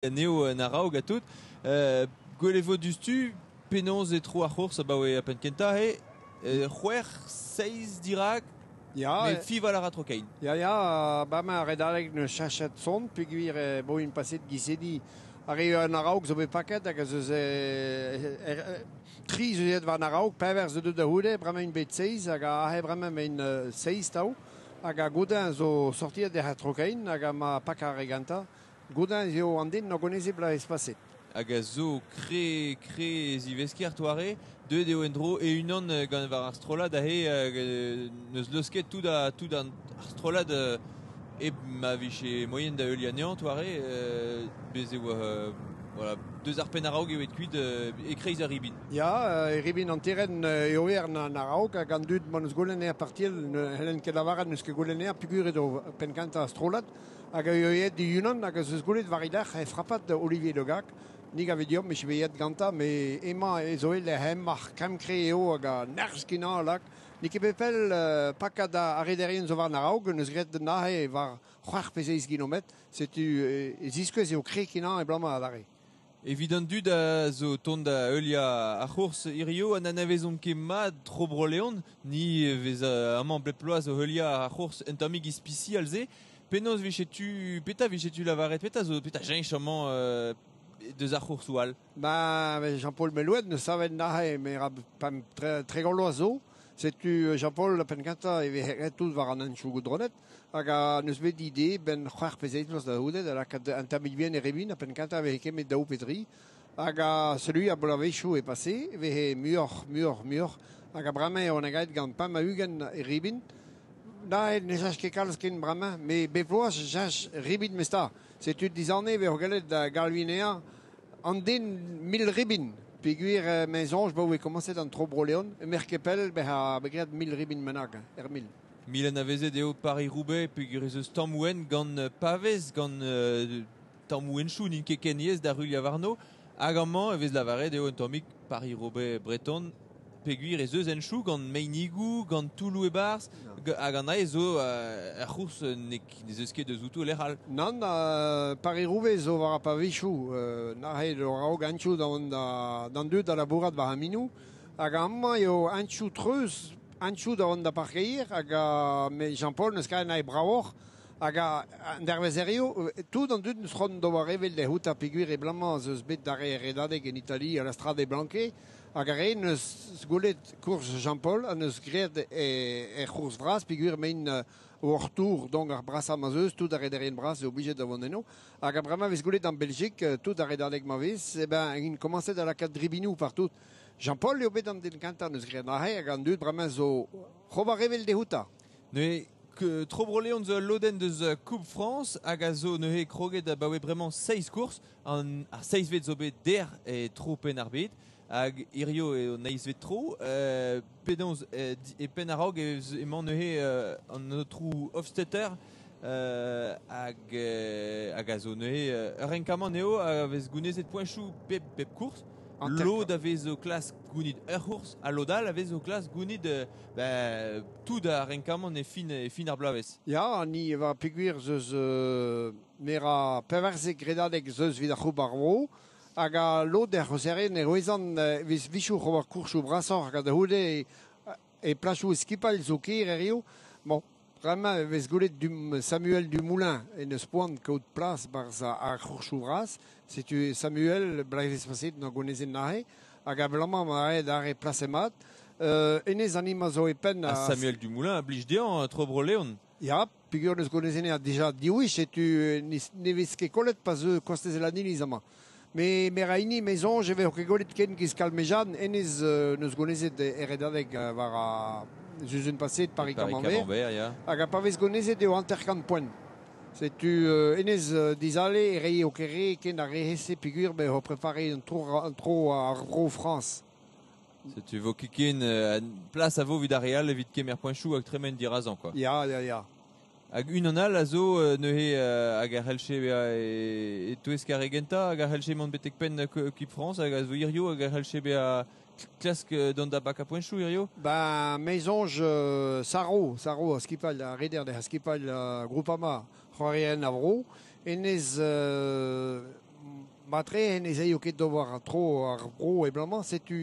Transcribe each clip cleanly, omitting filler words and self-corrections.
Anezho en a-raok ha tout. Gwell e vo diouzhtu penaos e tro ar c'hours abaoe ar penn-kentañ eo c'hwec'h, seizh dirak, Ya, met fival a ra tro-kein. Ya, ya, bremañ ar redadeg 'neus cheñchet son peogwir e vo int paset gisedi. Ar re an a-raok zo bet paket hag ez eus tri zo aet war an a-raok, pevar zo deuet da c'houde, bremañ int bet seizh hag aze bremañ emaint seizh tav. Hag ar goudeñ zo sortiet dec'h tro-kein hag ma pak ar re gentañ. Goudeñ ez eo an den n'o goneze bloavezh paset. Hag a zo kre, kre e zivesker toare. Deuet eo en-dro e-unan gant war ar strollad aze n'eus leusket tout, a, tout an, ar strollad hep ma vije moaien da heuliañ anezhañ toare. Bez e oa voilà, deus ar penn a-raok eo aet kuit e-kreiz ar ribin. Ya, e ribin an teren eo eo an a-raok hag an dud ma n'eus goulenn er partiel n'hellen ket lavaret n'eus ket goulenn er peogwir edo penn-kentañ ar strollad. Hag a eo aet e-unan hag ez eus gwelet war e lerc'h e frapad Olivier Le Gac. Ni gave deomp e vije aet gantañ, met emañ ez eo lec'h hemañ kremm-kre eo hag a nerzh-kenañ a lak. N'eo ket bet pell pakad ar rederien zo war an a-raok, n'eus graet neuze war c'hwec'h pe seizh kilometr. Setu e ziskouez eo kre-kenañ e bloaz-mañ adarre. Evit an dud a zo tont da heuliañ ar c'hours hirio ha n'anavezont ket mat tro Bro-Leon, ni vez amañ bep bloaz o heuliañ ar c'hours un tammig ispisial-se. Penaos vije tu, petra vije tu lavaret, petra zo, petra cheñch amañ deus ar c'hoursoù all? Ba, Jean-Paul Melouet ne savet neuze me ra 30 vloaz zo. Setu Jean-Paul penn-kentañ e veze graet tout war an henchoù goudronet hag a n'eus bet ide benn c'hwec'h pe seizh vloaz da c'houde da lakaat un tammig bihan e rebin ha penn-kentañ e veze kemet daou pe dri. Hag a celui a bloavezhioù e pase e veze muioc'h, muioc'h, muioc'h hag a bremañ eo on gaet gant 25 e ribin. Na ne cheñch ket kalz ken bremañ, met bep bloaz e cheñch ribin mesta. Setu dizane e vezo gallet da galvineañ an den mil ribin. Peogwir me soñj ba oe komañset an tro Bro-Leon, emaer ket pell bezañ bet graet mil ribin bennak er mil. Mil anavezet eo Paris-Roubaix peogwir ez eus tammoù-hent gant pavez, gant tammoù-henchoù n'int ket ken aes da ruilhañ warno. Hag amañ e vez lavaret eo un tammig Paris-Roubaix breton peogwir ez eus henchoù gant meinigoù, gant toulloù e-barzh, hag an aez zo ar c'hours n'ez eus ket eus outo lec'h all. Nann, Paris-Roubaix zo war ar pavezioù, neuze a-raok henchoù d'an dud da labourat war ar minoù. Hag amañ eo henchoù treuz, henchoù da vont da parkeier, hag Jean-Paul n'eus ket anezhe bravoc'h. Hag an dervezerioù, tout an dud n'eus c'hoant d'ober evel da c'hoût peogwir e bloaz-mañ ez eus bet ar redadeg en Itali a la Strade Bianche, hag ar re n'eus gwelet kourz Jean-Paul ha n'eus graet er c'hourz vras peogwir emaint hors tour, donc ar brasañ ma'z eus, tout ar rederien bras eo oblijet da vont eno. Hag a bremañ vez gwelet en Belgique, tout ar redadeg ma vez, eh ben, int komañset da lakaat dribinoù partout. Jean-Paul eo bet an den kentañ n'eus graet aze hag an dud bremañ zo c'hober evel dezhoutañ. Neuze, Tro Bro-Leon zo ul lodenn deus Coupe France hag a zo neuze kroget abaoe bremañ seizh kourz. An, ar seizhvet zo bet dec'h e tro Penn-ar-Bed hag hirio eo an eizhvet tro. Penaos e penn a-raok emañ neuze an aotrou Hofstetter hag, hag a zo neuze ur renkamant eo a vez gounezet poenchoù bep, bep kourz. Lod a vez o klask gounit ur c'hourz ha lod all a vez o klask gounit ben, tout ar renkamant e fin, e fin ar bloavezh. Ya, ni va peogwir ez eus me ra 14 redadeg ez eus evit ar c'houb ar vro hag a lod er c'hoserien e rouezan e vez vichoù ober koursoù brasoc'h hag da c'houde e plasoù skipailh zo ker hiziv. Bon, bremañ e vez gwelet Samuel Dumoulin en eus poan kaout plas 'barzh ar c'hoursoù bras. Setu Samuel, bloavezh paseet n'o gonezen neuze, hag abalamour ma aet arre plas mat. Hennezh an hini zo e penn Ha Samuel Dumoulin a blij dezhañ tro Bro-Leon. Ya, peogwir n'eus gonezennet dija div wech, setu ne vez ket kollet pa zeu kostez Laniliz amañ. Me me ra hini, me soñj e vezo ket gwelet ken giz Kalmejan, hennezh n'eus gonezet er redadeg war ar sizhun paseet Paris-Camembert. Paris-Camembert, ya. Hag a pa vez gonezet eo 50 poent. Setu hennezh dizale e rei ho ket re ken ar re-se peogwir bezañ préparé un tro, un tro ar Vro-Frañs. Setu vo ket ken plas a vo evit ar re all evit kemer poenchoù hag tremen dirazañ quoi. Ya, ya, ya. Hag unan all a zo neuze hag a c'hellche bezañ e-touesk ar re gentañ hag a c'hellche mont betek penn Kip Frañs hag a zo hirio hag a c'hellche bezañ klask dont da bakañ poenchoù hirio? Ben, me soñj Saro, Saro a skipailh, ar reder da skipailh Groupama, c'hoarierien a vro. Hennezh Matre en ez aio ket d'ober tro ar vro e blamañ, setu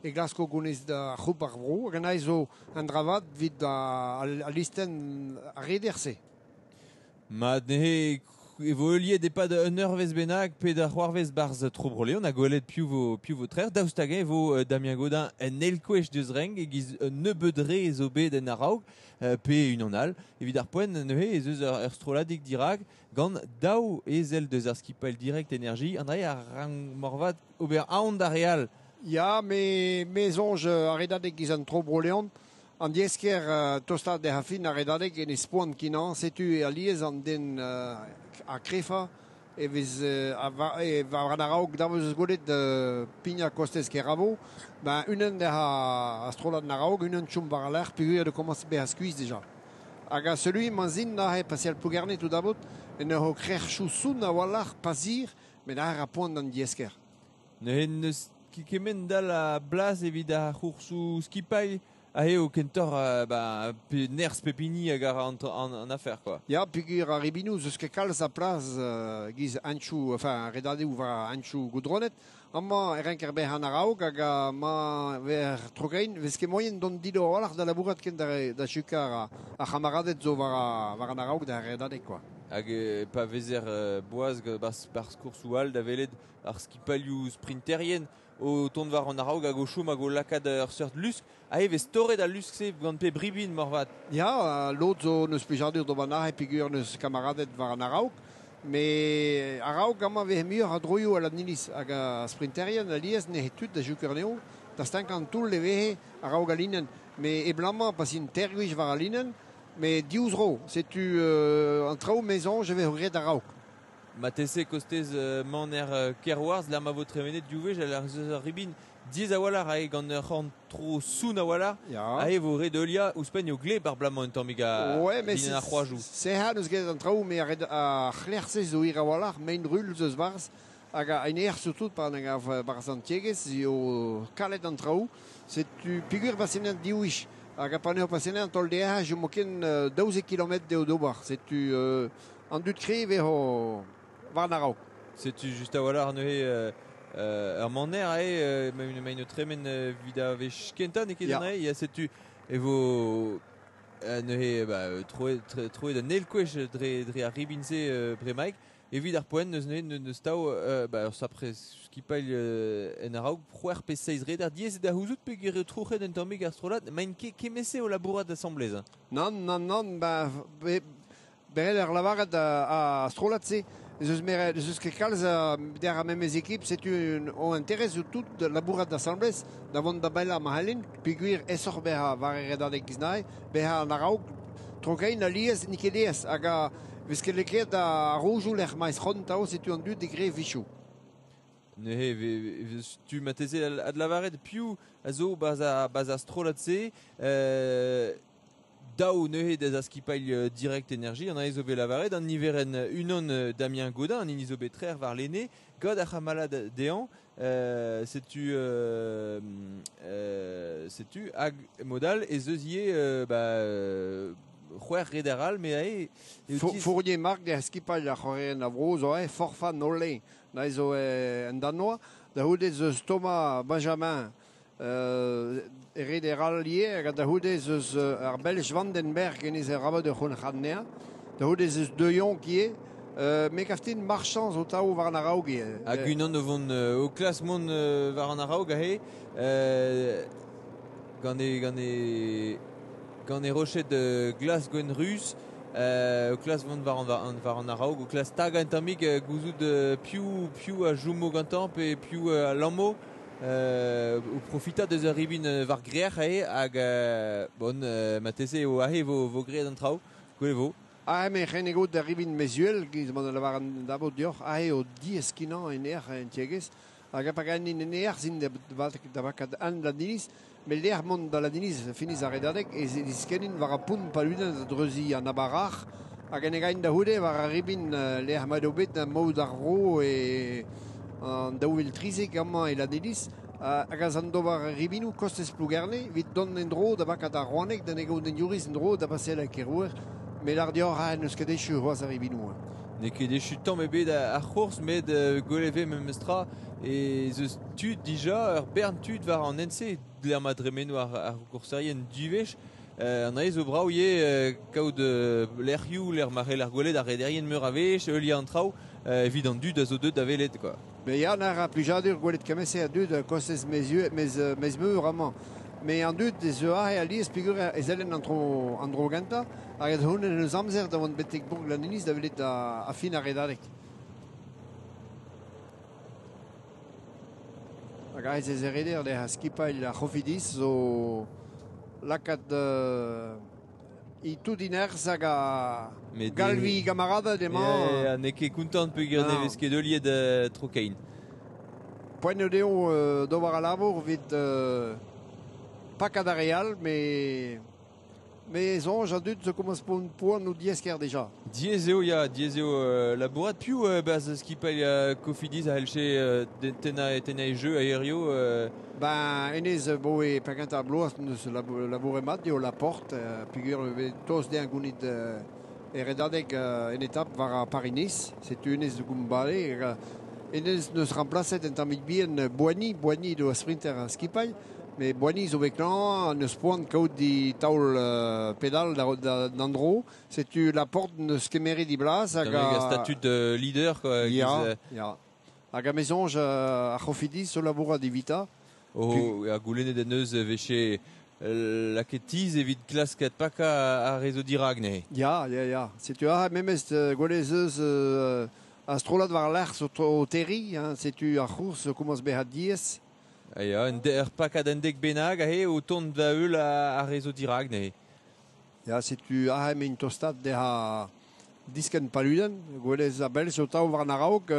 e glasko gonez da c'houp ar vro, hag an zo an dravad vid a listen a reder-se. Mat nehe e vo heuliet epad un eurvez bennak pe da c'hoarvez barz tro Bro-Leon a gwelet piv vo trer. Daoust hag e vo Damien Godin en elkwech deus reng e giz un nebeud re zo bet en araog pe unan all. Evit ar poent neuze ez eus ur stroladig dirag gant daou ezel deus ar skipail Direct Energie. André ar rang morvat ober aon da real. Ya, me zonj ar redadeg giz an tro Bro-Leon. An diesker tostad de hafin ar redadeg en espoan kinan, setu e aliez an den a krefa e vez e war an araog davez eus gwelet pigna kostez keravo, ben unan de ha strollad an araog, unan chom war al lec'h, peogwir de komañs bezañ skuizh deja. Hag a celui manzin na he pasel Plougerne tout d'abord, en ur krec'hchou soun a walc'h pasir, met ar a poan d'an diesker. Neuze neus kement dal a blas evit ar c'hoursou skipailh a eo kentor ba, pe nerz pepini hag ar an afer, quoi. Ya, peogwir ar ribinou zeus ket kalz a plas giz antchou, enfin, redadeu war antchou goudronet. Amañ e renker bezañ an araog hag a ma ver trogein, vez ket moien dont dido a-walc'h da labourat ken da chukar ar c'hamaradet zo war an araog da redadeg, quoi. Hag pa vezer boaz barz koursou all da velet ar skipailhoù sprinterien o tont war an araog hag o chom hag o lakaat ur seurt lusk. A vez torret al lusk-se gant pe bribin morvat. Ya, lod zo neus plijadur d'ober nahe peogwir neus kamaradet war an araog. Me araog amañ vez muioc'h a droioù a la niliz hag a sprinterien a liez ne tud da juker neo. Da stank an toull e vehe araog a linen. Me e blamañ pas in tergwich war a linen, me diouz ro. Setu an traoù maison, je vais regret araog. Ma tese kostez maner Kerwarz, la ma vo tremenet diouwej al ar ribin diez a walc'h ae gant ur c'horn tro soun a walc'h ae vo re deulia ouzhpenn eo gleb ar blamañ un tammig a linen ar c'hoajoù. Se ha neus get an traoù me ar c'hlerse zo ir a walc'h, mein rul zeus barz hag a en er surtout par an barz an tiegez eo kalet an traoù. Setu peogwir pasenet diouich hag a paneo pasenet an tol dezhañ je moken 12 km deo d'ober. Setu an dud kre vezo war an araog. Setu just a walc'h neuze ur maner ae ma une tremen vid a vech kentañ n'eo ket an ae, ya setu e vo neuze ba troet an elkwech dre ar ribin-se bremaik. Evit ar poent neus neuze neus tao ba ur sapre skipailh en araog c'hwec'h pe seizh reder diaes da houzout peogwir eo trouc'het un tammig ar strollad maint ket kemese o labourat asamblez. Nann, ba berel ar lavaret a strollad-se. Ez eus ket kalz der a memez ekip, setu o interez o tout labourat d'assemblez, da vont da bella ma c'hellin, peogwir esoc'h bezañ war e redadeg giz-nae, bezañ an araog, trogein a liez n'eo ket liez, hag a vez ket lakaet a rojoù lec'h maez c'hont tao, setu an dud e gre vichoù. Neuze, tu ma teze ad lavaret piv a zo baz ar strollad-se, daou neuze deus ar skipailh Direct Energie, an ae zo bet lavaret, an niveren unan Damien Godin, an hini zo bet trer war lene, gant ar c'hamalad dezhañ, setu hag modal ez eus ivez c'hwec'h reder all, me ae... Fournier Marc der skipailh ar c'horeen a vro zo ae forfan nolle, na zo en danoa, da c'houde eus Thomas Benjamin, reder all ivez, hag da c'houde eus ar Belge Vandenberg en ez ar rabat ur c'hon c'hadnea, da c'houde eus De Jong ivez, me kaftin marchand zo tao war an araog ivez. Hag unan o vont o klas mont war an araog ahe, gant e roched glas gwenn ruz, o klas vont war an araog, o klas tag an tammig gouzout piv a joumo gantañ pe piv a lammo. O profita deus ar ribin war greer ae hag bon ma tese eo ahe vo greet an traoù, gwell vo. Ah, me c'hen ego da ribin mezuel, giz man a lavar an dabo dioc'h, ahe o diez kinañ en er en tiegez, hag a pa ganin en er zin da bakat an la diniz, me lec'h mont da la diniz finiz ar redadeg, e diskenin war a pont paludan da dreuzi an abarach, hag en egain da houde war ar ribin lec'h ma do bet maout ar vro e an daou vil trizek amañ e la diniz, hag az an d'ober ribinou kostez Plougerne, evit dont en dro da bakat ar Rouaneg, da nego den juriz en dro da pasel a kerouer, me lar dioc'h a n'eus ket echu c'hoazh ar ribinou. Ne ket echu tamm ebet ar c'hourz, met gweleve memestra e zeus tud dija, ur bern tud war an NC, dler ma dremeno ar gourserien duvech, an aez zo brao ivez kaout lec'hioù, lec'h ma c'hell ar gwelet ar rederien meur a wech, heuliañ an traoù, evit an dud a zo deuet da welet, quoi. Me ya, n'ar a plijadur gwelet kement-se a dud kostez mez meur amañ. Me an dud ez eo aze alies peogwir ez ellen an dro gentañ, hag ez hon eus amzer da vont betek bourg Lannilis da welet a fin ar redadeg. Hag aze ez e reder de skipailh ar C'hofidis zo lakaat i tout inerz hag a galvi gamarada emañ. Ya, n'eo ket kontant peogwir ne vez ket heuliet tro kein. Poent eo dezho d'ober al labour evit pakat ar re all, me soñj an dud zo komañs poan o diesker deja. Diaes eo, ya, diaes eo labourat. Piv baz skipailh Kofidis a c'hellche tennañ e jeu a hirio Ben, enez bo e pegent ar bloaz neus labouret mat eo Laporte, peogwir e tost dezhañ gounit e redadeg en etap war ar Paris-Nice. Setu enez de goumbale. Enez neus remplacet en tammig bihan Boigny, Boigny do sprinter ar skipailh. Me Boigny zo bet klañv, neus poan kaout di taol pedal d'an dro. Setu Laporte neus kemeret di blas. Hag a statut de leader, quoi. Ya, ya. Hag a mezoñj ar C'hofidis zo labourat evitañ. Oh, ha goulennet en deus veche lakaet tizh evit klask pakañ ar re zo dirak neuze. Ya, ya, ya. Setu aze memes gwelet ez eus ar strollad war-lerc'h zo o terriñ, hein, setu ar c'hours zo komañs bezañ diaes. Ha ya, ur pakad un dek bennak aze o tont da heul ar re zo dirak neuze. Ya, setu aze emaint tostat dezhañ diskenn paludenn, gwelet a-bell zo tav war an a-raok.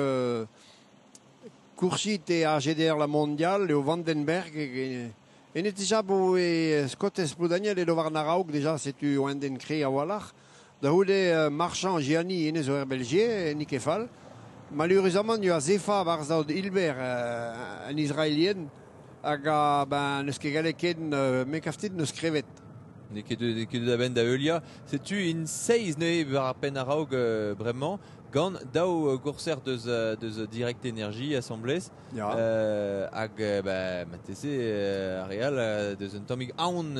Koursit e AGDR la Mondiale eo Vandenberg enez dija bo e Scotez Ploudaniel edo war an a-raok deja setu oan den kre a-walc'h. Da c'houde Marchand Gianni enez zo er Belgier, n'eo ket fall. Malheureusement eo a zefa war zaod Hilbert an Israelien hag a ben n'eus ket gallet ken me kaftit n'eus krevet. N'eo ket da benn da heuliañ. Setu in seizh neuze war ar penn a-raok bremañ gant daou gourser deus Direct Energie asambles. Ya. Hag ba marteze ar re all deus un tammig aon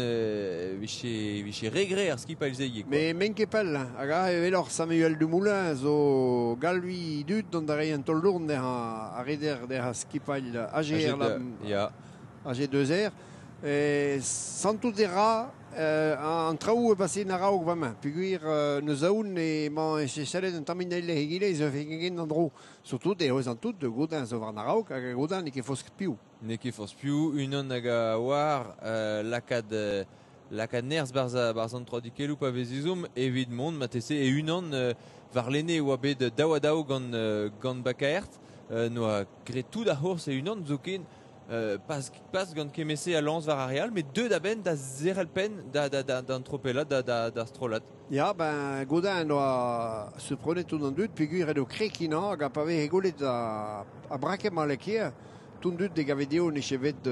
viche regret ar skipailh-se ivez. Me men ket pell. Hag aze eveloc'h Samuel Dumoulin zo galvi dud dont da reiñ an taol-dourn dezhañ ar reder dezhañ skipailh AGR la, ya. AG2R. E santout e ra an traoù e pase a-raok bremañ. Peogwir neus aon emañ e sellet un tamm eil egile ez eus ket an dro. Surtout eo eus an tout de Godin zo war an a-raok hag Godin n'eo ket forzh piv. N'eo ket forzh piv, unan hag a oar lakaat nerzh barzh an troadikeloù pa vez ezhomm evit mont marteze e unan warlene e oa bet daou-ha-daou gant Bakaert. Noa graet tout ar c'hours e unan zoken. Pas gant kement-se a lañs war ar re all, met deuet a-benn da zerc'hel penn d'an tropellad, d'ar strollad. Ya, ben Godin oa surprenet tout an dud, peogwir edo krekinañ hag a pa veze gwelet a braket ma lekeer, tout an dud de gavet dezho ne chevet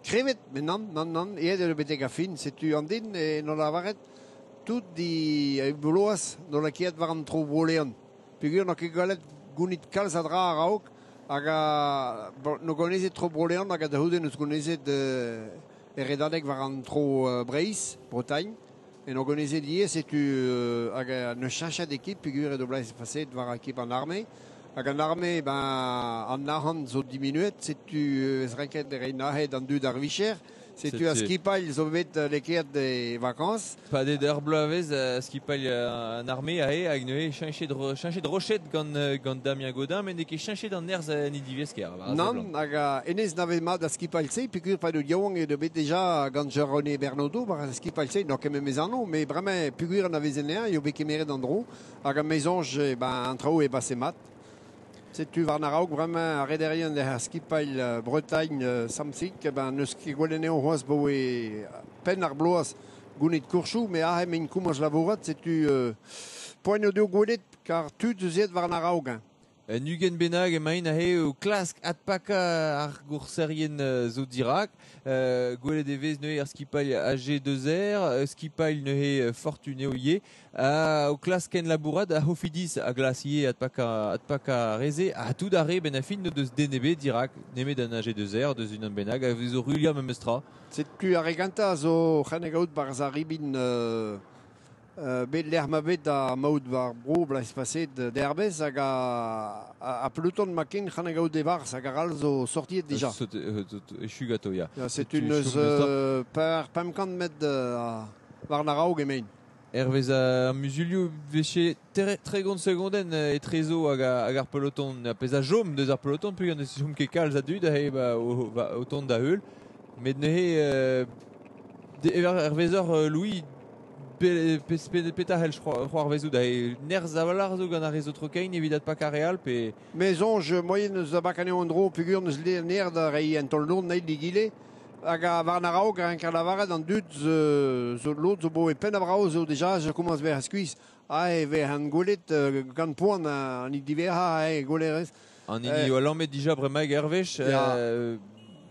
krevet, met nann, nann, nann, aet eo betek ar fin, setu an den e n'o lavaret tout di bloaz n'o lakaet war an tro Bro-Leon. Peogwir n'o ket gallet gounit kalz a dra a-raok, hag a no gonezet tro Bro-Leon hag a da c'houde neus gonezet e redadeg war an tro Breizh, Bretagne. E no gonezet ivez setu hag a neus cheñchet ekip peogwir edo blaz paset war ekip an arme. Hag an arme, ben, an arc'hant zo diminuet, setu ez renket e reiñ nahet an dud ar vicher. Setu a skipailh zo bet lekaet e vacances. Padet ur bloavezh skipailh an arme aze hag neuze cheñchet roched gant Damien Godin, met n'eo ket cheñchet an nerzh en divesker. Nann, hag enez n'avez mat a skipailh-se, peogwir pa edo yaouank edo bet deja gant Jean-René Bernaudeau war ar skipailh-se, n'eo ket memes anv, met bremañ peogwir an avez anezhañ, eo bet kemeret an dro, hag a mezoñj ben, an traoù e pase mat. Setu war an a-raok bremañ ar rederien ar skipailh Bretagne Samsic, ben n'eus ket gwelet anezho c'hoazh bo e penn ar bloaz gounit kourchoù, met aze emaint komañs labourat, setu poent o deo gwelet kar tud eus aet war an a-raok. Un ugent bennak emaint aze o klask adpakañ ar gourserien zo dirak. Gwelet e vez neuze ar skipailh AG2R, skipailh neuze Fortuneo ivez. O klask kenlabourat ar Cofidis a glask ivez adpakañ reze. Ha tout ar re benn ar fin n'o deus den ebet dirak, nemet an AG2R deus unan bennak a vezo ruilhañ memes tra. Setu ar re gentañ a zo c'hennek gaout barzh ar ribin bet lec'h ma bet da maout war bro bloaz paset derbez hag a peloton ma ken c'han gaout e-barzh hag ar all zo sortiet dija. Echu ganto, ya. Ya, setu neus par 500 metr war an araok emaint. Hervez ar muzulioù veche 30 segondenn etrezo hag ar peloton, ar pezh a chom deus ar peloton, peogwir ne chom ket kalz a dud aze o tont da heul. Met neuze, hervez ur Louis, petra c'hell c'hoarvezout aze? Nerzh a-walc'h zo gant ar re zo trokein evit adpakañ re all pe... Me soñj moaien eus da bakañ anezho en-dro peogwir n'eus ner da reiñ un taol-dourn eil d'egile. Hag war an araok a ranker lavaret an dud zo lod zo bo e penn a-brav zo deja zo komañs bezañ skuizh. Ah, e vez an gwelet gant poan an hini diverrañ e gwelerez. An hini oa lammet dija bremaik hervez,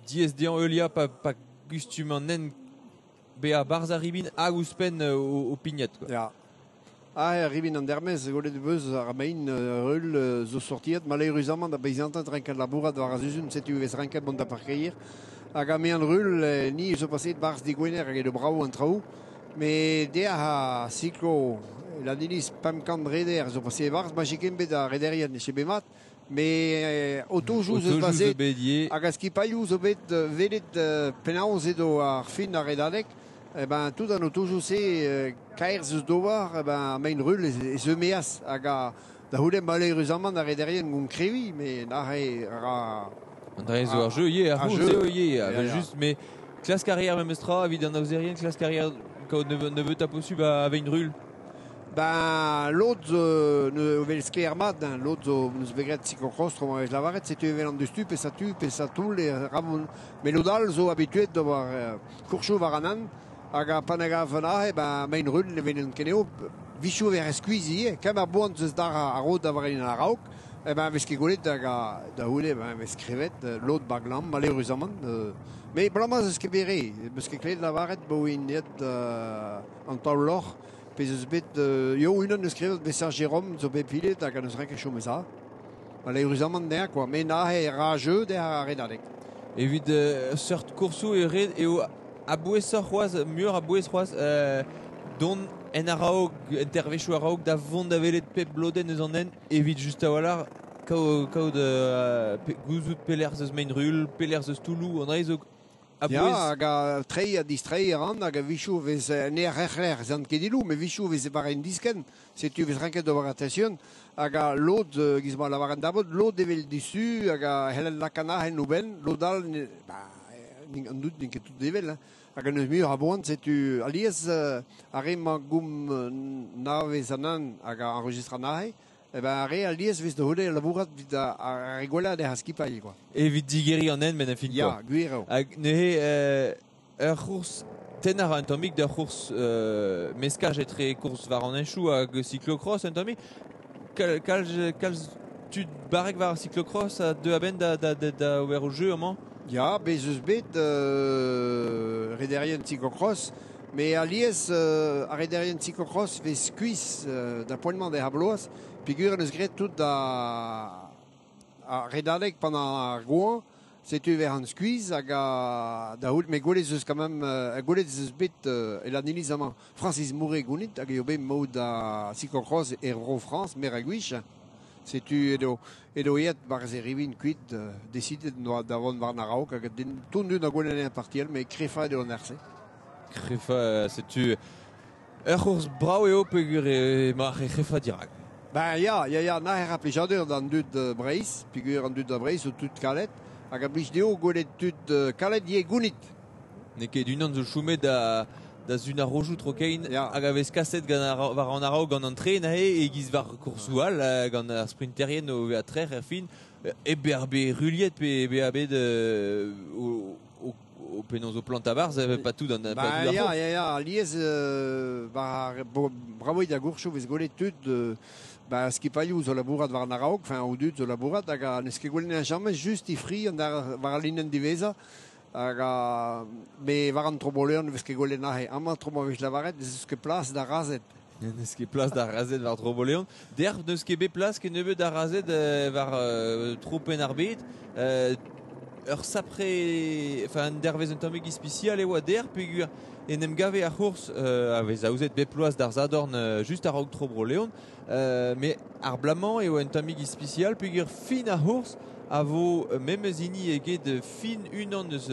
diaes dezhañ heuliañ pa gustum an hent bezañ barzh ar ribin hag ouzhpenn o pignat. Quoi. Ya. Ah, ribin an dermez, gwelet beus ar mein reul zo sortiet, maleüruzamant da beizantant renket labourat war ar zuzun, setu vez renket mont da parkeier. Hag a mean rul, ni zo paset barzh digwener hag edo brav an traoù. Me dezhañ a siklo Lannilis 500 reder zo paset barzh, ma ket bet ar rederien ne bet mat. Me otojoù zo paset hag a skipailhoù zo bet welet penaos edo ar fin ar redadeg. Eh ben, tout an otojoù-se kaer zeus d'ober, eh ben, mein rul e ze meaz hag a da c'houde maleüruzamant ar rederien gant krevi, me n'arre ra... An dre zo ar jeu ivez, ar jeu ivez, just, mais klask arrière memes tra, evit an aozerien, klask arrière kaout nebeut a posubl a vein rul. Ben, lod ne vel sklaer mat, lod zo neus bet graet cyclocross, tro ma vez lavaret, setu evel an deus tu, pe sa tu, pe sa toull, e ramon. Mais lod all zo habituet d'ober kourchoù war an an, hag a pan hag a fan aze, ben, mein rul ne venen keneo, vichou ver skuizh ivez, kem ar boan zeus dar ar rod da war en araok, eh ben, vez ket gwelet hag da c'houde, ben, vez krevet, lod baglam, maleüruzamant. Mais blamaz eus ket bet re, eus ket klevet lavaret bo in net an taol loc'h, pez eus bet, yo unan eus krevet bet Saint-Jérôme zo bet pilet hag an eus renket chom ez a. Maleüruzamant dezhañ, quoi. Mais nahe ra jeu dezhañ ar redadeg. Evit seurt koursoù e red eo a-bouezoc'h c'hoazh, muioc'h a-bouez c'hoazh, dont en araok, en tervezhioù araok da vont da welet pep lodenn eus an hent evit just a-walc'h kaout gouzout pelec'h eus mein rul, pelec'h eus Touloù, an dra zo a-bouez. Ya, hag a treiñ ha distreiñ a ran hag a vichoù vez ne ar rec'hlec'h zant ket dilou, met vichoù vez war en diskenn, setu vez renket d'ober attention, hag a lod, giz ma lavaran dabot, lod evel disu, hag a hellen lakana hen ouben, lod all, ba, an dud n'int ket tout evel, hein. Hag an eus muioc'h a boan, setu alies ar re ma goum navez an an hag a enregistra nahe, eh ben ar re alies vez da c'houde labourat evit ar re gwellañ dezhañ skipailh, quoi. Evit digeriñ an hent, met a fin, Ya, gwir eo. Hag neuze ur c'hours tenn a ra un tammig d'ur c'hours meskaj etre kourz war an henchoù hag cyclocross un tammig. Kalz tud barrek war ar cyclocross a deu a-benn da ober o jeu amañ? Ya, bez eus bet rederien cyclocross, mais alies ar rederien cyclocross vez skuizh da poent-mañ dezhañ bloaz, peogwir en eus graet tout da ar redadeg pendant ar goañv, setu ver an skuizh hag a da c'hout, mais gwelet eus quand même gwelet eus bet e Lannilis amañ Francis Mouret gounit hag eo bet maout da cyclocross er Vro-Frañs, mer a gwich. Setu edo aet barzh e rivin kuit, desidet noa da vont war an araok hag ton dud a gwelet en partiel, met krefa eo an arse. Krefa, setu ur c'hourz brav eo peogwir emañ ar krefa dirak. Ben ya, naer a plijadur d'an dud Breizh, peogwir an dud da Breizh zo tud kalet, hag a blij dezho gwelet tud kalet ivez gounit. N'eo ket unan zo chomet da zun ar rojoù trokein hag a vez kaset gant war an araok gant an tren aze e-giz war koursoù all gant ar sprinterien o vezañ trec'h er fin e bezañ bet ruliet pe bezañ bet o penaos o plant a-barzh pas tout an ba ya alies bravoit da gourchoù vez gwelet tud Ba skipailhoù zo labourat war an araok, enfin o dud zo labourat, hag a n'eus ket gwelet an jamez just i fri an dar war al linenn diwezhañ, hag a me war an troboleon vez ket gwelet aze. Amañ tro ma vez lavaret, ez eus ket plas da razed. N'eus ket plas da razed war Troboleon. Der n'eus ket bet plas ket nebeut da razed war tro Penn-ar-Bed. Ur sapre, enfin un dervez un tammig ispisial e oa der, peogwir en em gave ar c'hours a vez aozet bep ploaz d'ar Zadorn just a-raok tro Bro-Leon. Me ar blamañ eo un tammig ispisial peogwir fin ar c'hours a vo memes hini eget fin unan eus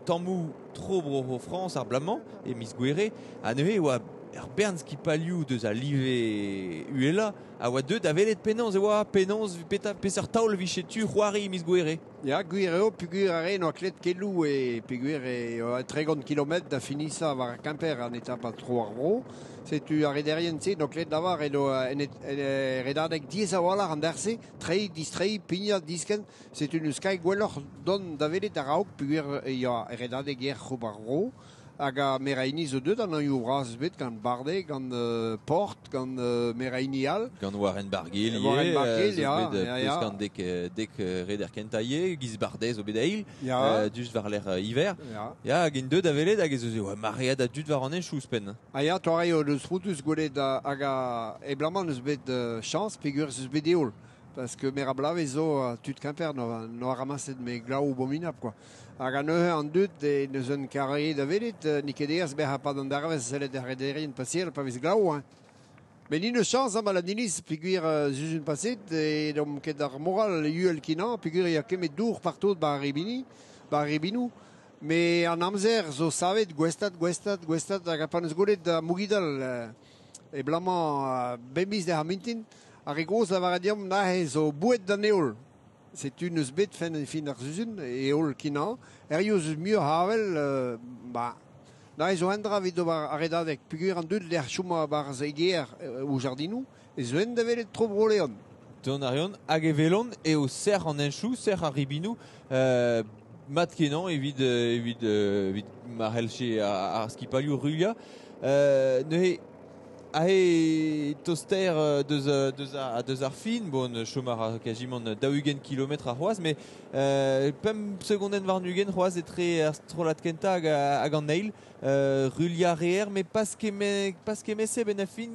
tammoù tro Bro-Frañs ar blamañ e miz Gouere, ha neuze e oa ur bern skipalioù deus a live uhelañ a oa deuet da welet penaos e oa, penaos peta peseurt taol vije tu c'hoari miz Gouere. Ya, gwir eo, peogwir ar re n'oa klet keloù e peogwir e oa 30 kilometr da finisañ war Kemper an etapa tro ar vro. Setu ar rederien-se n'oa klet lavar edo en, en redadeg diaes a-walc'h an derse, treiñ, distreiñ, pignat, diskenn. Setu n'eus ket gwelloc'h dont da welet a-raok peogwir e ya redadeg yer c'houb ar vro. Hag a Meraini zo deuet an anvioù bras bet gant Bardet, gant Port, gant Meraini all. Gant Warren Barguil Warren ivez, Barguil, zo ya, bet ya, peus ya. gant dek reder kentañ ivez, giz Bardet zo bet eil, Ya. just war-lerc'h hiver. Ya. Ya, hag int deuet da welet hag ez eus oa maread a dud war an henchoù ouzhpenn. Ah ya, toare eo deus froutus gwelet hag a eblamant eus bet chañs peogwir ez eus bet heol. Parce que mer a blave zo tud Kemper no a ramaset me glaou abominab, quoi. Hag an neuze an dud e neus un karre da welet, n'eo ket aes berc'h pad an darvez sellet ar rederien pasiel pa vez glaou, hein. Mais ni neus chañs amañ la diniz peogwir zuzun paset e dom ket ar moral uhel kinañ peogwir ya kemet dour partout ba ar ribini, ba ar ribinou. Me an amzer zo savet gwestad, gwestad, gwestad hag a pa neus gwelet da Mougidal e blamañ bemmiz d'ar mintin, ar re gozh lavaret deomp nahe zo boued d'an heol. Setu neus bet fen en fin ar zuzun, heol kinañ. Er yo eus muioc'h avel, ba, nahe zo endra evit ober ar redadeg. Peogwir an dud lec'h chom barzh e gêr o jardinoù, e zo en da welet tro Bro-Leon. Don arion, hag e velon eo serr an henchoù, serr ar ribinoù, mat kenañ evit, evit, evit ma c'hellche ar skipalioù ruilhañ. Neuze, ahe toster deus ar fin, bon, chom a ra kajimant 40 kilometr ar c'hoazh, mais pemp segondenn war-ugent c'hoazh etre ar strollad kentañ hag an eil, ruilhañ reer, mais pas kemese ben a fin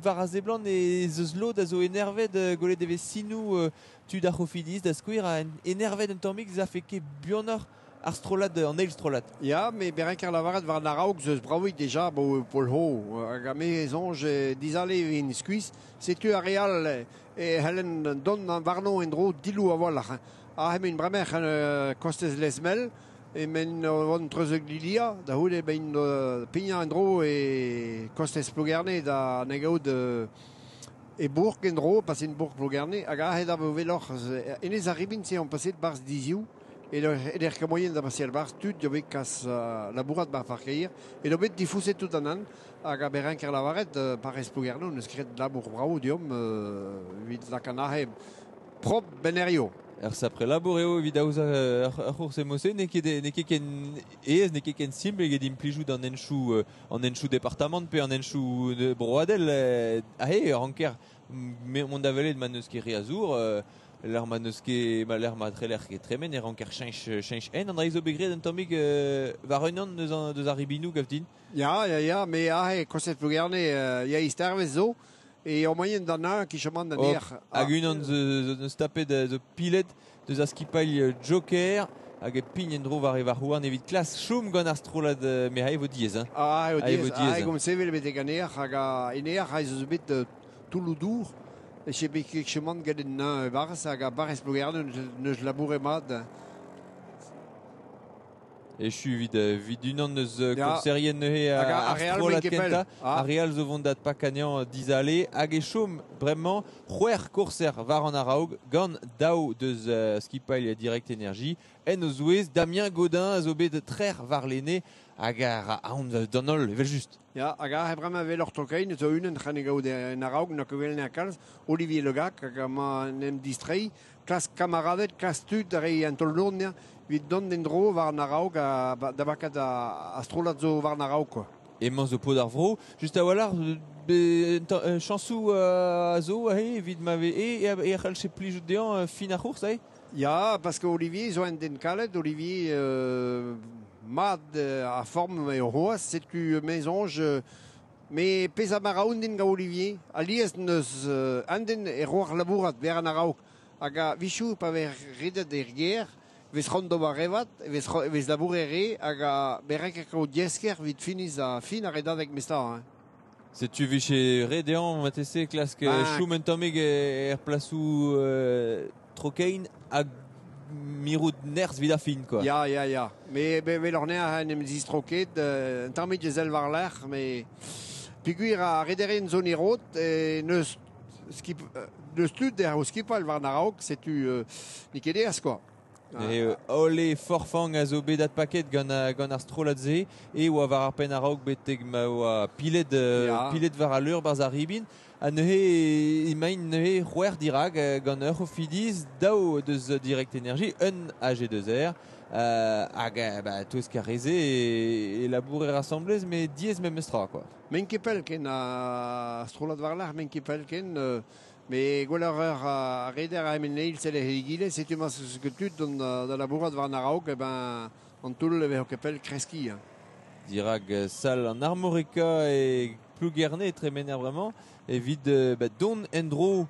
war a zeblant e zeus lod a zo enervet, gwelet e vez sinoù tud ar c'hofidiz da skouer a enervet un tammig za fe ket buanoc'h ar strollad, an eil strollad. Ya, me berenk ar lavaret war an araok zeus braouik deja bo pol ho. Hag a me soñj dizale evit skuizh. Setu ar real e hellen don an warno en dro dilou a-walc'h. Ah, hemen bremer kostez lesmel, hemen vont treuzeg lilia, da c'houde ben pignañ en dro e kostez Plougerne da negaout e bourg en dro, pas en bourg Plougerne, hag ahe da vo veloc'h, enez ar ribin se on paset barz diziou, e l'er ket moyen da baseal barz tud eo bet kas labourat bar parkeier, e do bet difouset tout an an, hag a berenk ar lavaret, parrez Plougerne, neus kret labour bravo deomp, evit lakan ahe prop benerio. Er sapre labour eo evit aozañ ar c'hours emose, n'eo ket ken aes, n'eo ket ken simpl eget implijout an henchoù departamant pe an henchoù broadel, ahe, ranker mont da welet ma n'eus ket re a zour, l'ar ma n'eus ket, ma l'ar ma treler ket tremen, e ranker cheñch en, an dra zo bet graet un tammig war un an deus ar ribinoù gav din. Ya, ya, ya, me ahe, kostet Plougerne, ya istervez zo, e o moyen d'an an ki chomant d'an er. Hag unan zo tapet zo pilet deus ar skipailh Joker, hag e pign en dro war e war houarn evit klas chom gant ar strollad me ae vo diaes, hein. Ah, eo Ae vo diaes, diaes, ae hein. gom sevel betek an er, hag a en er ae zo bet Touloudour, e che bet ket chomant gant en an barz, hag a barrez Plougerne neus laboure mat. Echu evit unan eus Ya. kourserien neuze Hag ar ar Real strollad Mike Pell. kentañ. Ah. Ar Real zo vont dat pakaniañ dizale hag e chom bremañ c'hwec'h kourser war an araog gant daou deus skipailh Direct Energie. En o zouez, Damien Godin a zo bet trec'h war lene hag ar aon d'an holl, evel just. Ya, hag ar bremañ vel ur tokein, zo unan c'han e gaout en araog, n'a ket gwell kalz, Olivier Le Gac, hag ma n'em distrei, klas kamaradet, klas tud a rei an tol lourn, evit dont en dro war an araog da bakat a strollad zo war an araog, quoi. Emañ zo pod ar vro. Just a-walc'h, chañsoù a zo aze evit ma ve e c'hallche plijout dezhañ fin ar c'hours aze? Ya, parce que Olivier zo un den kalet, Olivier mat a form eo c'hoazh, setu me soñj me pezh a ma ra un den gant Olivier, alies neus un den e roar labourat ver an araok. Hag a vichou pa vez redet er gêr, vez c'hoant d'ober revat, vez labourer re, hag a berrek e kaout diesker evit finis a fin ar redadeg mesta. Hein. Setu vije re dezhañ matese klask choum un tammig er plasoù trokein hag mirout nerzh evit ar fin, quoi. Ya, ya, ya. Me vel ur nerzh en em zistroket, un tammig ezel war-lerc'h, mais peogwir ar rederien zo ne rot, neus skip, neus tud er o skipal war an araok, setu n'eo ket aes, quoi. E ole forfang a zo bet adpaket gant ar strollad-se e oa war ar penn araok betek ma oa pilet, pilet war al leur barzh ar ribin. Ha neuze emaint neuze c'hwec'h dirak gant ur c'hofidiz, daou deus Direct Energie, un AG2R. Hag ba, touesk ar re-se e labourer asamblez, met diaes memes tra, quoi. Men ket pell ken a strollad war-lerc'h, men ket pell ken, me gwelloc'h ur a reder a hemen eil sell egile, setu ma zeus ket tud da labourat war an araok, e ben an toull e vezo ket pell kreskiñ. Hein. Dirak sal an Armorica e Plougerne e tremener bremañ evit ba, dont en-dro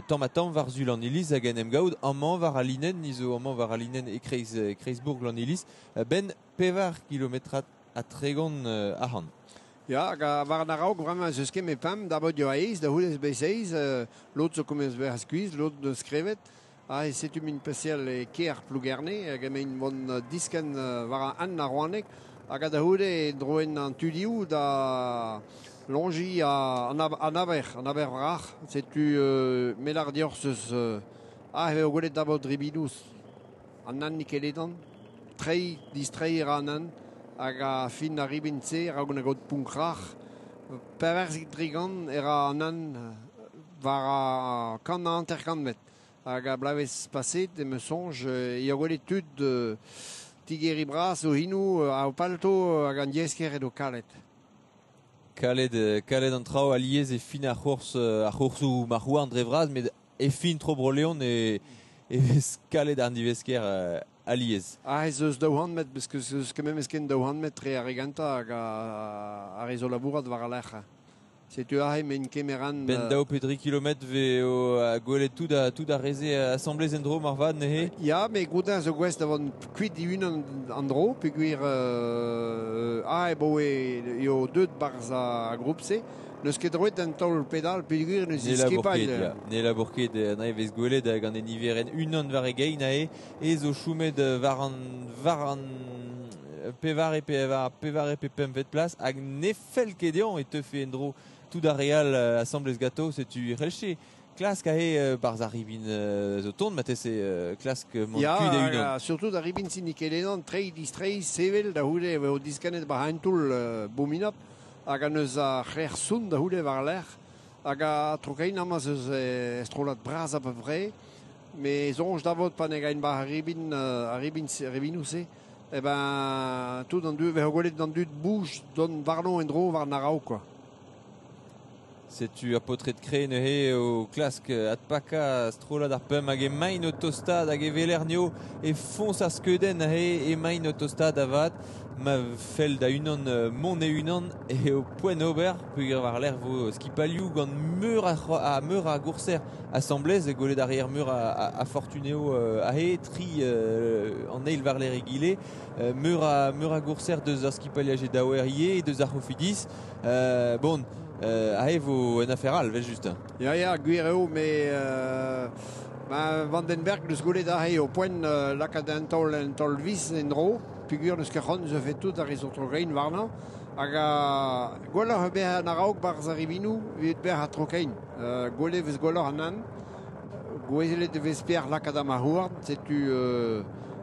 tamm ha tamm war-zu Lanniliz hag en em gaout amañ war al linenn, ni zo amañ war al linenn e kreiz, kreiz-bourg Lanniliz, ben 4 kilometrad ha 30 ac'hann. Ya, hag war an araok bremañ ez eus ket met pemp, d'abord eo aes, da c'houde ez bet seizh, lod zo komz bezañ skuizh, lod deus krevet. Ha setu min peseal e kêr Plougerne, hag emaint vont diskenn war an ar Rouaneg, hag da c'houde e droen an tudioù da longi an aber, an aber vrac'h. Setu melar dioc'h eus eo gwelet d'abord dribinouz an an nikeledan, trei, distrei ra an an, hag a fin ar ribin-se, raok na gaout punkrac'h, pevarzek dregant era an an war a kant a hanter-kant met. Hag a blavez paset, e me soñj, e a gwelet tud tigeri bras o hinou a o palto hag an diesker edo kalet. Kalet, kalet an traoù alies e fin ar c'hours, ar c'hoursoù marc'houarn dre vras, met e fin tro Bro-Leon e vez kalet an divesker alies. Ah, ez eus daou c'hant met, parce que eus ket memes ken daou c'hant met tre ar re gentañ hag ar re zo labourat war al lec'h. Setu aze men kemeran... Ben daou pe dri kilometr ve o gwelet tout ar reze asamblez en dro marvat neuze. Ya, me goudañ zo gouest da vont kuit diunan an dro, peogwir e bo eo deut barzh ar group-se. N'eus ket droet an taol pedal peogwir n'eus ket ya. Ne labour ket, na vez gwelet gant e niveren unan war e gein ae, e zo choumet war an pevar e pe pempvet plas, hag ne fell ket dezhañ e teufe en dro tout ar real asamblez gato, setu relche. Klask ahe barz ar ribin zo tont, matese klask mont kuit e unan. Ya, surtout ar ribin sinikelenan, trei distrei, sevel, da houde eo diskanet bar un toull bominap, hag an eus ar c'hrec'h soun da houde war lec'h, hag a trokein amaz eus estrolat bras a peu près, me soñj davot pa ne gain bar ar ribin, ar ribin ribinoù-se, e ben tout an dud, vezo gwelet an dud bouj don warnon en dro war an araok, quoi. Setu ar paotred kre neuze o klask adpaka strollad ar pemp hag emaint o tostad hag e veler nio e foñs ar skeudenn neuze emaint o tostad avat ma fell da unan mont e unan e o poent ober peogwir war-lerc'h vo skipalioù gant meur a gourser asamblez e gwelet arrière meur a fortuneo ahe tri an eil war-lerc'h egile meur a gourser deus ar skipaliaj e daouer ivez deus ar c'hofidis bon ahe vo un affaire all, vel just. Ya, ya, gwir eo, me Vandenberg deus gwelet ahe o poent lakaat un taol vis en dro, peogwir neus ket c'hoant zo fait tout ar re zo trokein warnañ, hag gwelloc'h eo bezañ an araok barzh ar ribinoù evit bezañ a trokein. Gwelet vez gwelloc'h an an, gwelet e vez per lakaat am ar setu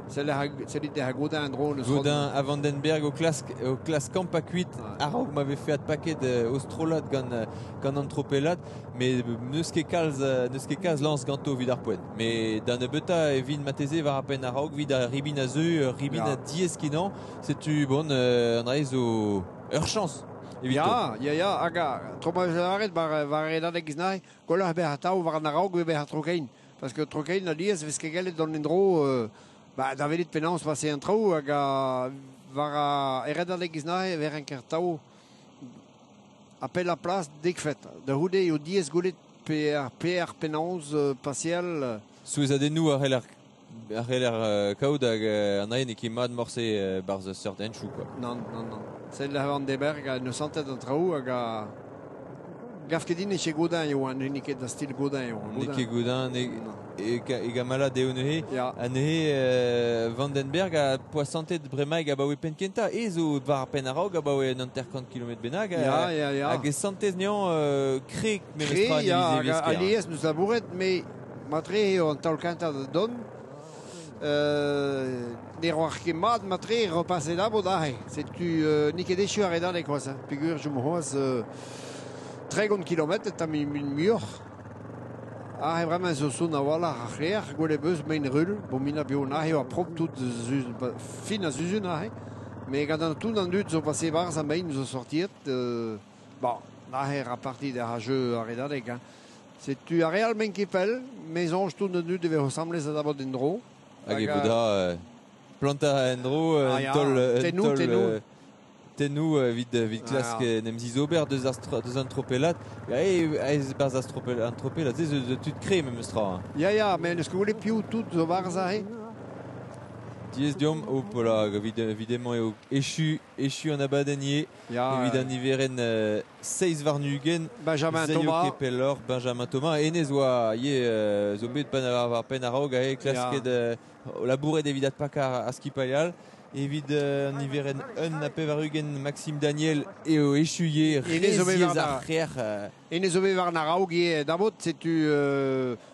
sellit a Godin en dro. Godin a Vandenberg o klask kamp kuit a-raok ma vefe adpaket o strollad gant an tropellad, met n'eus ket kalz lañs ganto evit ar poent. Met da nebeutañ e vin mateze war ar penn a-raok evit ar ribin a zeu, ribin a diaes kenañ, setu bon an dra zo ur chañs. evito. Ya, ya, ya, hag tro ma lavaret war redadeg giz nahe, gwelloc'h bezañ atav war an araok ve bezañ trokein. Parce que trokein alies vez ket gellet dont en-dro ba, da welet penaos pase an traoù hag war a redadeg giz nahe ver en kertav a pell a plas dekfet. Da c'houde eo diaes gwelet pe ar PR penaos pasial. Souezhadennoù a c'heller kaout hag an aen e ket mat morse barzh seurt henchoù quoi. Non, non, non. Sell a Van den Berg a neus santet an traoù hag a gaf ket din e che Godin eo an hini ket da stil Godin eo. N'eo ket Godin, e gamala dezho neuze. Ya. Ha neuze Van den Berg a poa santet bremaik abaoe penn kentañ e zo war ar penn a-raok abaoe un 50 km bennak. Ya, ya, ya. Hag e santez neañ krek memes tra ya, hag alies neus labouret, me matre eo an taol kentañ da don. Ne roar ket mat matre repaset abot aze. Setu n'eo ket echu ar redadeg c'hoazh. Peogwir chom c'hoazh 30 km eta min muioc'h. Ah, bremañ zo son a-walc'h ar c'hleer, gwelet beus mein rul, bon min a bio nahe oa prop tout fin a zuzun aze. Mais gant an tout an dud zo pase barz a mein zo sortiet, bon, nahe ra parti da jeu ar redadeg. Hein. Setu ar real men ket pell, me soñj tout an dud e ressemblez a dabot en-dro. Hag e voda planta en-dro, tol, tennou evit klask en em zizober deus an tropelat. Ez barz an tropelat, ze zo tud kre memes tra. Ya, ya, mais neus ket gwelet piv tout zo barz aze. Diez diom, hopola, évidemment eo echu an abadenn ivez. Evit an niverenn 26 Benjamin Thomas. Kepellor, Benjamin Thomas. Enez oa ivez zo bet war penn a-raok aze klasket labouret evit adpak ar skipailhal. Evit an niverenn 1 a 80 Maxime Daniel eo echuye reziez ar c'her. Enez zo bet war an araok ivez dabot, setu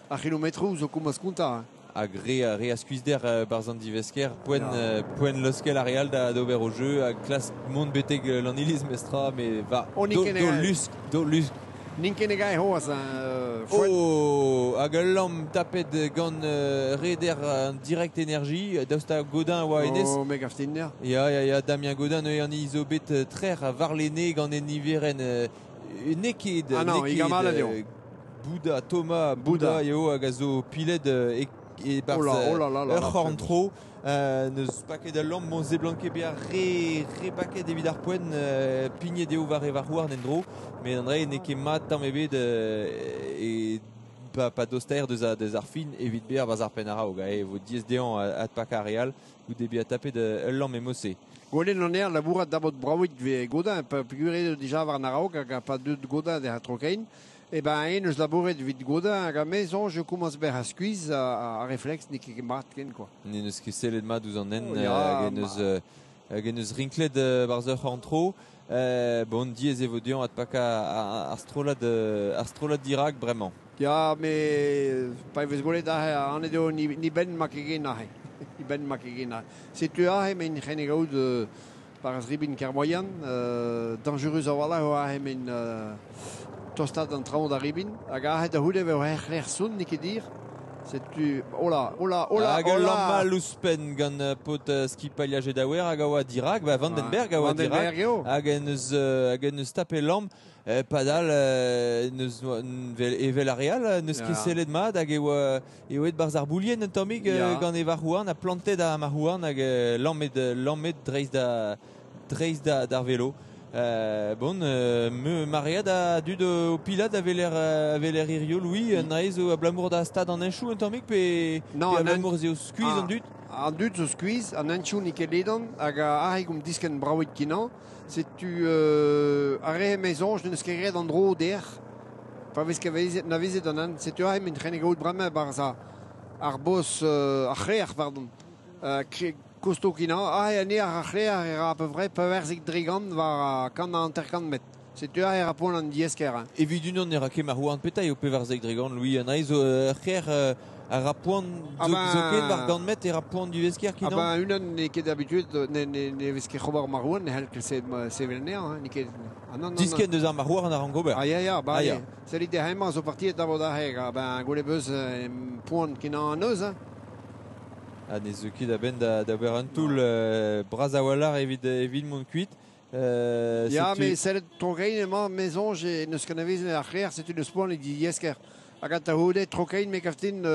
ar c'hilometroù zo komañs kontañ. Hag re a skuizhder barzh an divesker, poent leuskel ar real d'ober o jeu, hag klask mont betek l'an iliz mestra, mais va do lusk. N'int ket e c'hoazh. Oh, hag ul lamm tapet gant reder an Direct Energie, daoust ha Godin oa enez. Oh, me gaf din, ya. Ya, ya, ya, Damien Godin neuze an izo bet trec'h a varlene gant en niverenn n'eo ket. Ah non, Bouda, Thomas, Bouda eo hag a zo pilet e barz ur c'horn tro. Neus paket al lamm, bon seblant ket bezañ re paket evit ar poent, pignet eo war e war-houarn en-dro, met an dra n'eo ket mat tamm ebet e pa dostaer deus ar fin evit bezañ barzh ar penn a-raok. E vo diaes dezhañ adpakañ ar re all goude bezañ tapet ul lamm e mod-se. Gwelet an aer labourat dabot braouit ve Godin, pa peogwir eo dija war an araok hag pa deut Godin derc'h trokein. E ben, en eus labouret evit Godin hag a me soñj komañs bezañ a skuizh a refleks n'eo ket mat ken quoi. Ne neus ket sellet mat ouzh an hent hag en eus rinklet barzh ur c'horn-tro. Bon, diaes e vo dezhañ adpakañ ar strollad dirak bremañ. Ya, me pa vez gwelet aze an eo ni benn ma ket gen aze. Ni benn ma ket gen aze. Setu aze men c'henne gaout par ribin Kermoyan, dangerus a-walc'h eo aze men tostat an traoñ da ribin, hag aze da c'houde eo hec'h son n'eo ket dir. Setu, hola, hola, hola, hag ul lamm all ouzhpenn gant paotr skipailh Agedaouer hag a oa dirak, ba Van den Berg a oa dirak, hag en eus tapet lamm, padal neus evel ar re all, neus ket sellet mat, hag eo aet barzh ar boulien un tammig gant e varc'houarn, ha plantet ar marc'houarn hag lammet dreist d'ar velo. Bon, me maread a dud o pilat a veler hirio, Louis, an dra zo abalamour da stad an henchoù un tammig pe abalamour zo skuizh an dud? An dud zo skuizh, an henchoù n'eo ket ledan, hag arre gomp diskenn braouit kenañ. Setu arre me soñj n'eus ket graet an dro derc'h, pa vez ket navezet an hent. Setu arre men c'henne gaout bremañ barzh ar bos, ar c'hleer, pardon. Kosto kenañ, aze an ar c'hleer e ra à peu près pevarzek dregant war kant hanter-kant met. Setu aze ra poan an diesker. Evit unan ne ra ket marc'houarn peta eo pevarzek dregant, Louis, an aze zo c'her a ra poan zo ket war gant met e ra poan du vesker kenañ. Ah ben unan n'eo ket habituet, ne vez ket c'hober marc'houarn, ne c'hell ket sevel anezhañ, n'eo ket... Ah non, non, Diskenn deus ar marc'houarn a rank ober. Ah ya, ya, ba, ah, ya. Sellit hemañ zo partiet dabot aze, ben gwelet beus poan kenañ an eus, hein. Ha ne zeu ket a-benn da ober un toull bras a-walc'h evit mont kuit. Ya, me sellet trokein emañ mezoñj e n'eus ket ar c'hêr, setu neus poan e diesker. Hag a houde trokein me kaftin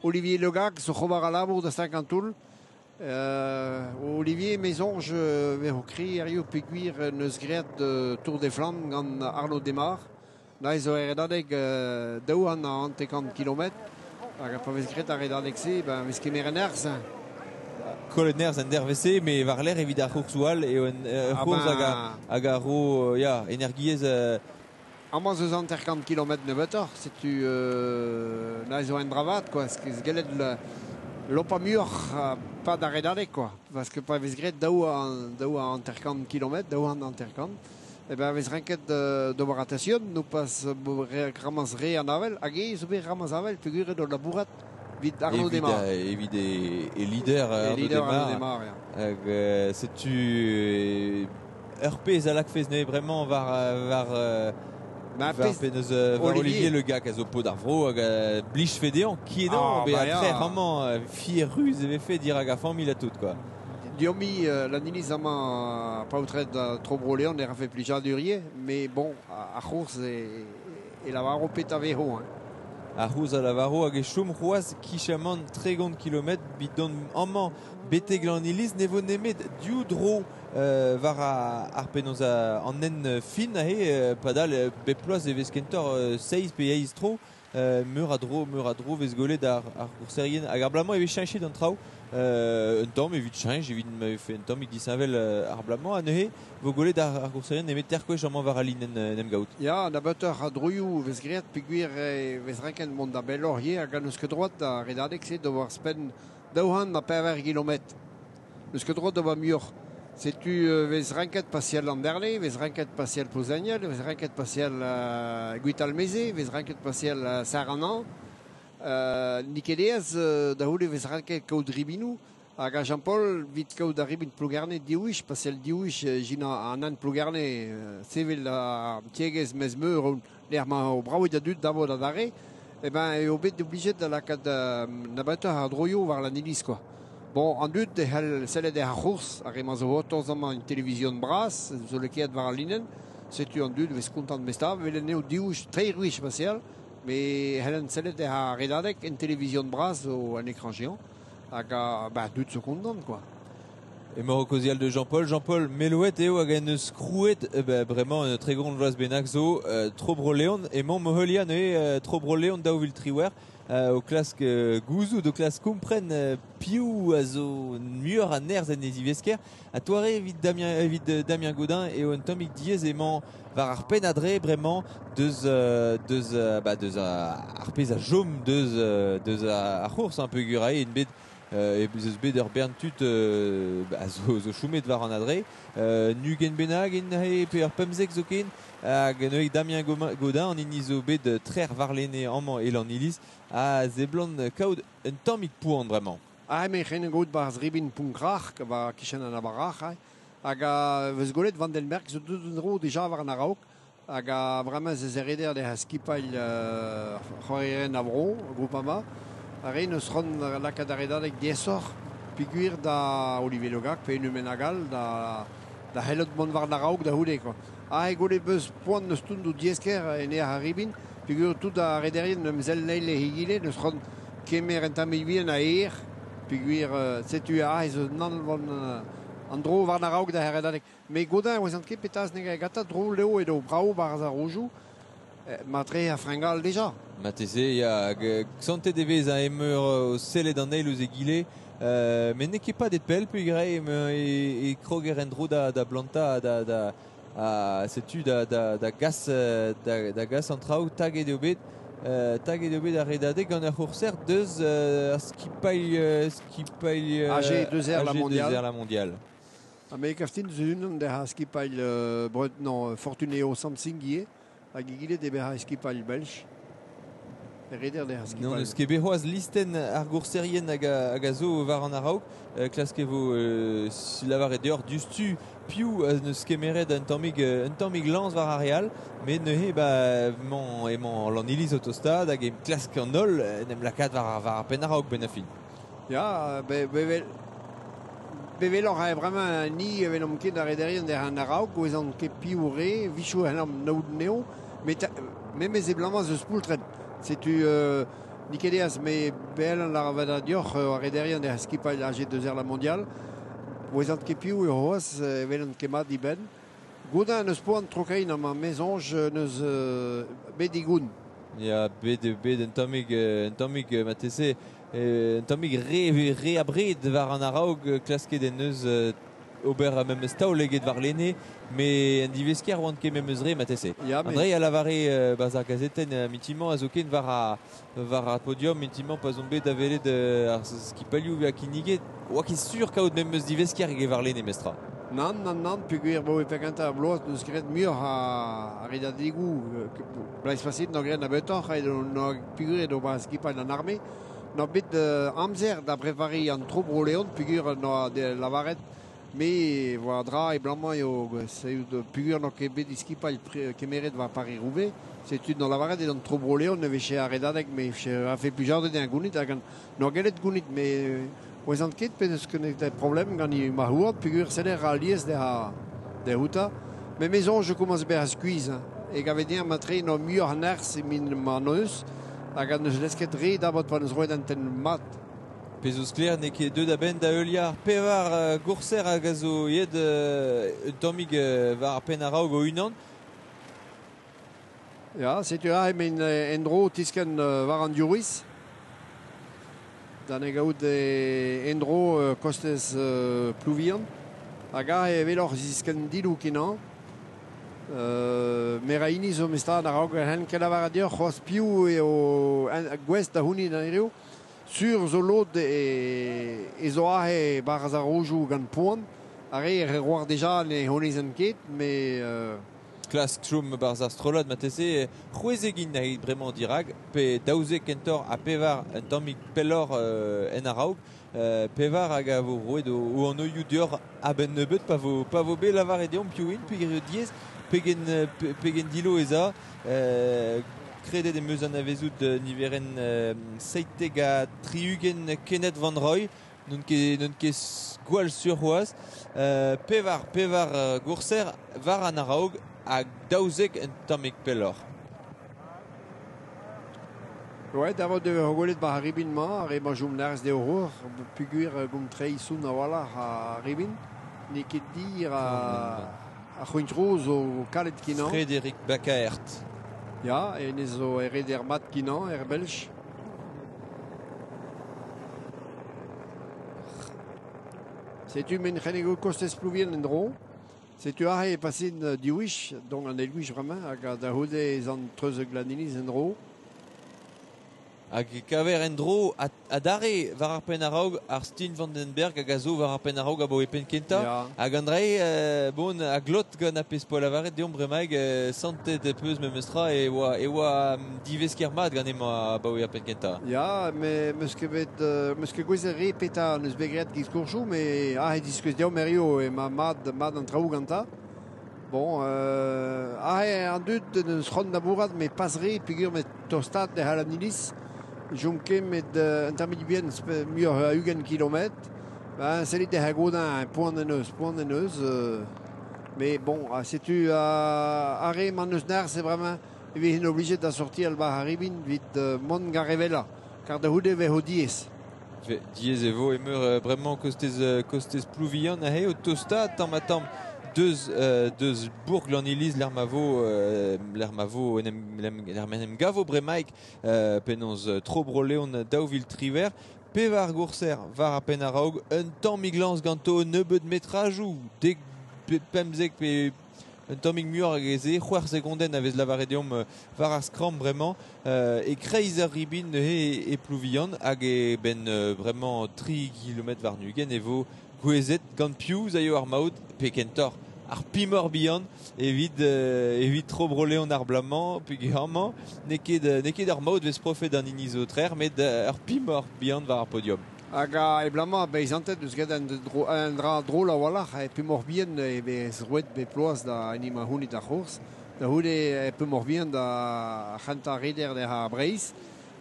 Olivier Legag zo c'hobar a labour da 50 toul. Olivier mezoñj ve ho kri erioù peguir neus graet Tour des Flandres gant Arnaud Démare. Na zo redadeg daou an a 50 kilometr. Hag a pa vez graet ar redadeg se, ben vez kemer en erz. Kollet nerz an dervese, me war l'air evit ar c'hourzoù all eo un c'hourz hag a ro ya, energiezh... Amañ eus 50 kilometr nebeutoc'h, setu na zo en dravat, quoi, ce gellet lopa muioc'h pa da redadeg, quoi. Parce que pa vez graet daou a 50 kilometr, daou an 50, e ben vez renket d'ober attention, nou pas ramaz re an avel, hag e zo bet ramaz avel, peogwir do labourat evit Arnaud Démare. Evit e leader Arnaud Démare. Hag setu ur pezh a lakfez neuze bremañ war war Olivier Le Gac a zo pod ar vro hag blij fedean ki edan be a tre amañ fier ruz e vefe dirak a familh a tout, quoi. Diomi l'aniliz amañ paotred Tro-Bro-Leon e rafe plijadur mais bon, ar c'hourz e lavaro pet a veho. Hein. Ar c'hourz a lavaro hag e chom c'hoaz kichamant 30 kilometr bidon amañ betek l'aniliz ne vo nemet div dro war ar penaos an en fin ahe padal bep ploaz e vez kentor 6 pe 8 tro meur a dro vez golet ar gourserien hag ar blamañ e vez cheñchet an traoù un tamm evit cheñch evit ma fait un tamm disheñvel ar blamañ ha neuze vo golet ar gourserien nemet terkwech amañ war al linenn en em gaout. Ya, na beuteur a droioù vez graet peogwir vez renket mont da belloc'h ivez hag an eus ket droad da redadeg se d'ober spenn daou-c'hant ha pevar kilometr. N'eus ket droad d'ober muioc'h. Setu vez renket pasial an Derle, vez renket pasial Plouzeniel, vez renket pasial Gwitalmeze, vez renket pasial Saint-Ranan. Nikedez da houde vez renket kaout ribinou. Hag a Jean-Paul vit kaout ar ribin Plougerne diouich, pasial diouich gina an an Plougerne sevel a tiegez mezmeur l'er ma o braouet da dud davo da dare, e ben eo bet oblijet da lakaat nabateur ar droio war la niliz, quoi. Bon, an dud e c'hell sellet ar c'hourz, ar emañ zo otoz amañ un televizion bras, zo lekaet war al linenn, setu an dud vez kontant mestav, vel eo diouch teir wech pasial, me c'hellen sellet ar redadeg en televizion bras o an écran géant, hag a, ba, dud zo kontant, quoi. Emañ o kaozeal de Jean-Paul. Jean-Paul Melouet eo hag en eus krouet bremañ un tregont vloaz bennak zo Tro-Bro-Leon. Emañ mohelia neuze Tro-Bro-Leon daou vil triwec'h o klask gouzout, o klask kompren piv a zo muioc'h a nerzh en e zivesker. Ha toare evit Damien Godin eo un tammig diaes emañ war ar penn adre bremañ deus ar pezh a chom deus ar c'hourz un peu gurae en bet e eus bet ur bern tud a zo choumet war an adre nugen bennak en he pe ur pemzek zo ken hag neuze Damien Godin an hini zo bet trec'h warlene amañ e Lanniliz a zeblant kaout un tammig poan bremañ. Ah, me c'hen gout barz ribin punkrach war kichen an abarach hag a veus golet Vandenberg zo deus un dro deja war an araok hag a bremañ ze zereder de ha skipail c'hoarieren a vro Groupama. Ar re neus ran lakaat ar redadeg diesoc'h peogwir da Olivier Le Gac pe un menag all da c'hellot mont war an araok da houde, quoi. Ah, e gole beus poan neus toun do diesker en ar ribin, peogwir tout ar rederien neus zel neil e hegile, neus ran kemer en tamm bihan a er, peogwir setu a ez eus nan van an dro war an araok da redadeg. Me Godin oa ket petaz nega gata dro leo edo brao barz ar rojou, matre a fringal deja. Mateze, ya, santet e vez a emeur o sellet an eil ouzh egile, met n'eo ket pa det pell peogwir e kroger en dro da blanta da setu da gas da gas an traoù taget eo bet ar redadeg gant ar c'hourser deus ar skipailh AG2R la mondiale. Ha me kaftin zo unan da skipailh non Fortuneo Samsung ivez hag egile de bezañ skipailh belch. Reder de skipailh. Non, eus ket bet c'hoazh listenn ar gourserien hag a zo war an araok. Klask e vo lavaret deoc'h diouzhtu piv neus kemeret un tammig lañs war ar real, met neuze ba emañ Lanniliz o tostaat hag em klask an holl en em lakaat war ar penn araok benn ar fin. Ya, Beveloc'h a bremañ ni evel ket ar rederien der an araok, gouezan ket piv re, vichou an naout neo, met memez e blamaz eus poultren. Setu ni ket eaz me bel an ar vada dioc'h ar rederien der skipail AG2R la Mondiale, gouezan ket piv eo c'hoaz evel an ket mat dibenn. Goudañ neus poan trokein am mezonj neus bet igoun. Ya, bet un tammig matese, un tammig re abred war an araog klasket en neus ober a memes taol eget war lene, me an divesker oant ket memes re matese. Ya, Andrei a lavare baz ar gazetenn mintimant a zo ken war ar podium mintimant pa zon bet avelet ar skipalioù a kinniget, oa ket sur kaout memes divesker eget war lene mestra. Nan, peogwir bo e pegenta ar bloaz neus graet muioc'h a redadegoù blaiz fasit n'o graet a beutoc'h no peogwir edo ba skipailh an arme. No bet amzer da prepari an tro Bro-Leon peogwir no de lavaret me war dra e blamañ eo peogwir no ket bet skipailh kemeret war Paris-Roubaix. Setu no lavaret edo an tro Bro-Leon ne veche ar redadeg me a fe plujardet en gounit hag no gellet gounit me Oezant ket pe eus ket problem gant i ma houad peogwir seller a lies de houta. Me mezon je commence ber a skuiz. E gavet dir ma tre no muioc'h an arz e min ma neus hag an eus lesket re dabot pa neus roet an ten mat. Pez eus kler ne ket deud a-benn da heuliañ ar pevar gourser hag a zo yed un tammig war ar penn araog o unan. Ya, setu a hemen endro tisken war an diouris. Da ne gaout endro kostez Plouvian. Hag a e veloc'h zisken dilou kenañ. Mera hini zo mesta an araog hen ket lavar a dioc'h c'hoaz piv eo gouest da hounit an eo. Sur zo lod e zo ahe baraz ar rojou gant poan. Ar re e roar deja ne honizen ket, me... Klask chom barz ar strollad matese c'hwezegin a bremañ dirag pe daouzek kentor ha pevar un tammig pellor en araog pevar hag a vo roet o an oioù dioc'h a-benn nebeut pa vo bet lavaret deomp piv int peogwir diaes pegen dilo ez a kredet em eus anavezout niverenn seitek ha tri-ugent Kenneth Van Roy. N'on ket gwall sur c'hoazh. Pevar gourser war an araog hag daouzek un tammig pelloc'h. Ouais, d'avant de gwelet ba ribin ma, ar ema joum nerz de horror, peogwir gom treiñ soun a-walc'h a ribin, n'eo ket dir a c'hoint-ro zo kalet kenañ. Frédéric Bakaert. Ya, enez zo ereder mat kenañ, er Belch. Setu men c'hennego kostez Plouvien en dro. Setu ahe e pasin diwich, donc an elwich bremañ, hag da houde ez an treuz glaniniz en dro. Hag kaver en dro adarre war ar penn araog ar Steen Vandenberg hag a zo war ar penn araog a bo e penn kentañ. Hag Andrei bon a glot gant a pezh po lavaret deomp bremaig santet peus memestra e oa divesker mat gant emañ a bo e penn kentañ. Ya, me meus ket bet meus ket gouezet re peta neus bet graet giz kourchoù, me ahe diskouez deomp erio e ma mat an traoù gantañ. Bon, ahe an dud neus c'hoant da bourrat me pas re peogwir me tostat de c'hall an iliz. Jom ket met un tammig bien muioc'h a 20 kilometr. Ben, sellit de c'hagodañ poan en eus. Mais bon, setu ar re man eus nerz, c'est vraiment evit en obligé da sortir al bar haribin vit mont garevela, kar da houde veho diez. Diez e vo emeur bremañ kostez Plouvian ahe o tosta tamm ha tamm deus bourg lan iliz l'er ma vo en em gavo bremaik penaos tro Bro-Leon daou vil triver pevar gourser war ar penn araog un tammig lañs ganto nebeut metrajoù dek pemzek pe un tammig muioc'h hag eze c'hwec'h segondenn a vez lavaret deomp war ar skramm bremañ e kreiz ar ribin neuze e Plouvian hag e benn bremañ 3 kilometr war nugen e vo gouezet gant piv zaio ar maout pe kentoc'h ar pimor bihan evit tro Bro-Leon ar blamañ peogwir amañ n'eo ket ar maout vez profet an hini zo trec'h met ar pimor bihan war ar podium. Hag a e blamañ beizantet eus get an dra drol a-walc'h e pimor bihan e vez roet be ploaz da hini ma hounit ar c'hourz. Da houde e pimor bihan da c'hentañ reder der ar Breizh.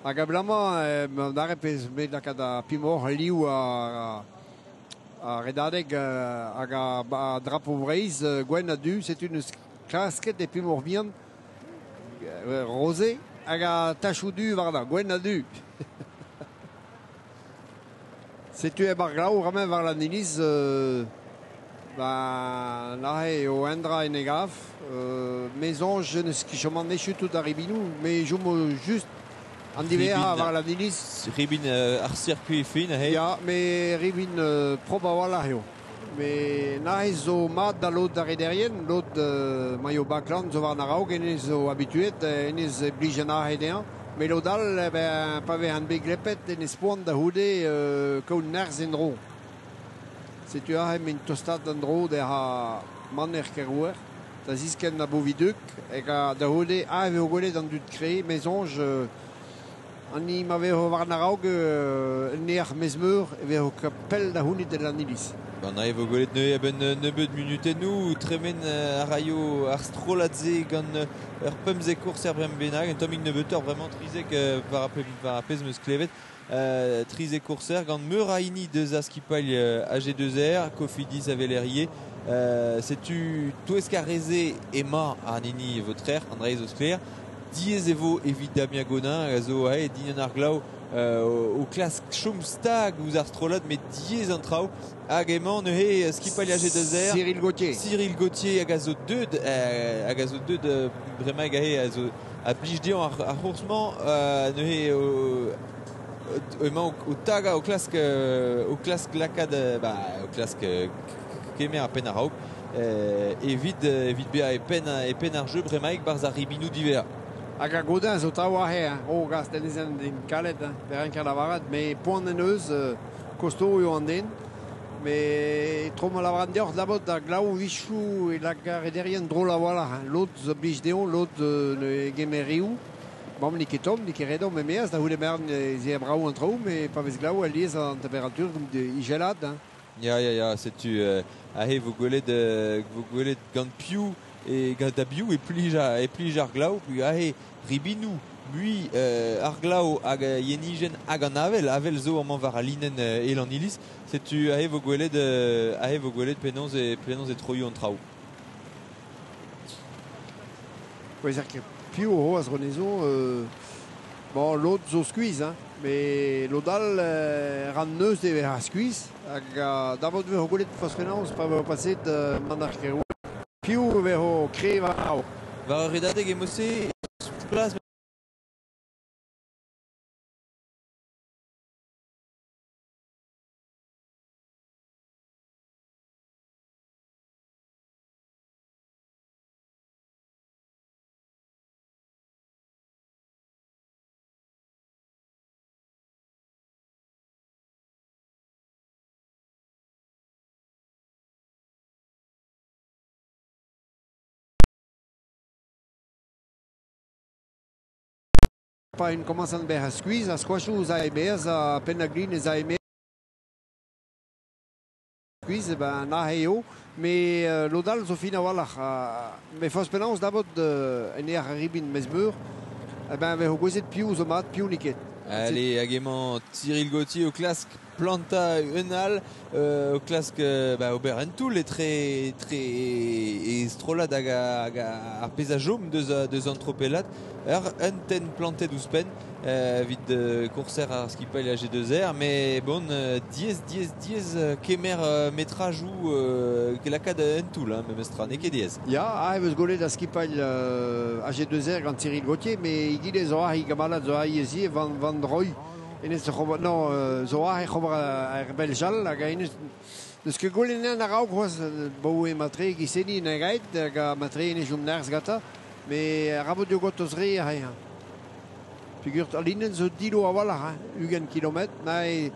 Hag a blamañ d'ar pez bet lakaat ar pimor liv A redadeg hag a drapo Breizh gwenn a du, setu neus klasket e pemor bihan roze hag a tachoù du war da, gwenn a du. Setu e bar glaou ramen war la niliz ba nahe eo endra en egaf. Maison je neus ket chomant echu tout ar ribinou, mais jomo just an divea war la niliz. Ribin ar circuit fin, hey. Ya, me ribin prob a-walc'h eo. Me nahe zo mat da lod ar rederien, lod maio bakland zo war araok, enez zo habituet, enez blij an ahe dezhañ. Me lod all, ben, pa vez an bet glepet, enez poan da houde kaout nerzh en dro. Setu ahe min tostat an dro der ha maner kerouer, da zisken a boviduk, hag a da houde ahe veo gwelet an dud kre, me soñj an ni ma vezo war an araok neer mezmeur e vezo pell da hounit el an iliz. An ae vo gwelet neuze a-benn nebeud munutennoù, tremen ar raio ar strollad-se gant ur pemzek kourser brem bennak, un tammig nebeutoc'h vraiment trizek war ar pezh meus klevet. Trizek kourser gant meur a hini deus a skipailh AG2R, Cofidis a Velerier. Setu touesk ar reze ema an hini votrer, Andrei zo sklaer. Diez e vo evit Damien Godin, a zo ae din ar glaou o klask chom stag ouzh ar strollad, met diez an traoù. Hag emañ neuze skipailh AG2R. Cyril Gauthier. Cyril Gauthier hag a zo deud hag a zo deud bremañ hag ae a zo a blij dezhañ ar c'hoursmañ neuze emañ o tagañ o klask lakaat ba o klask kemer ar penn a-raok evit bezañ e penn ar jeu bremaik barzh ar ribinoù divea. Hag a Godin zo tav ahe, hein. O gast en din kalet, hein, berenk a lavaret, me poan en eus, kosto eo an den, me tro ma lavaran deoc'h labot da glaou vichou e lak ar rederien drol a-walc'h, hein. Lod zo blij dezho, lod ne gemer riou. Bon, ni ket tomm, ni ket redom, me meaz, da houde mern ze brav an traoù, me pa vez glaou alies an temperatur de igelad, hein. Ya, ya, ya, setu ahe vo gwelet gant piou e gant da biou e plij ar glaou, puis ahe ribinou, mui ar glaou hag yenijen hag an avel, avel zo amañ war a linen el an iliz, setu ahe vo gwelet penaos e troioù an traoù. Ouais, c'est que piou o az renezo, bon, l'autre zo skuizh, hein, mais l'autre all ran neus de ver ar skuizh, hag d'abord vezo gwelet fos penaos pa vo paset man ar kerou. Piou vezo kre war ar. War ar redadeg emose plas Pa un commence an ber a skuizh, a skoachoù a emez, a pennaglin ez a emez. Skuizh, ben nahe eo, me lodal zo fin a-walc'h. Me foz penaos dabot en ear ar ribin mezmeur, ben vezo gouezet piou zo mat, piou niket. Allez, hag emañ Cyril Gauthier o klask planta un all, o klask ober un toull etre e strollad hag ar pezh a jom deus an tropellat. Ur un tenn plantet ouzhpenn evit kourser ar skipailh AG2R, mais bon, diez kemer metrajoù lakaat un toull, hein, memes tra, n'eo ket diez. Ya, ahe eus gwelet ar skipailh AG2R gant Cyril Gauthier, mais igile zo ahe gamalad zo ahe ezi van Roy. Enez non, zo ahe c'hober ar Beljal, hag enez Deus ket gwelet an araok c'hoazh, bo e matre giseni na gaet, hag a matre enez jom nerzh gata, me rabot eo got eus re ahe. Figurt al linen zo dilo a-walc'h, hein, 20 kilometr, na e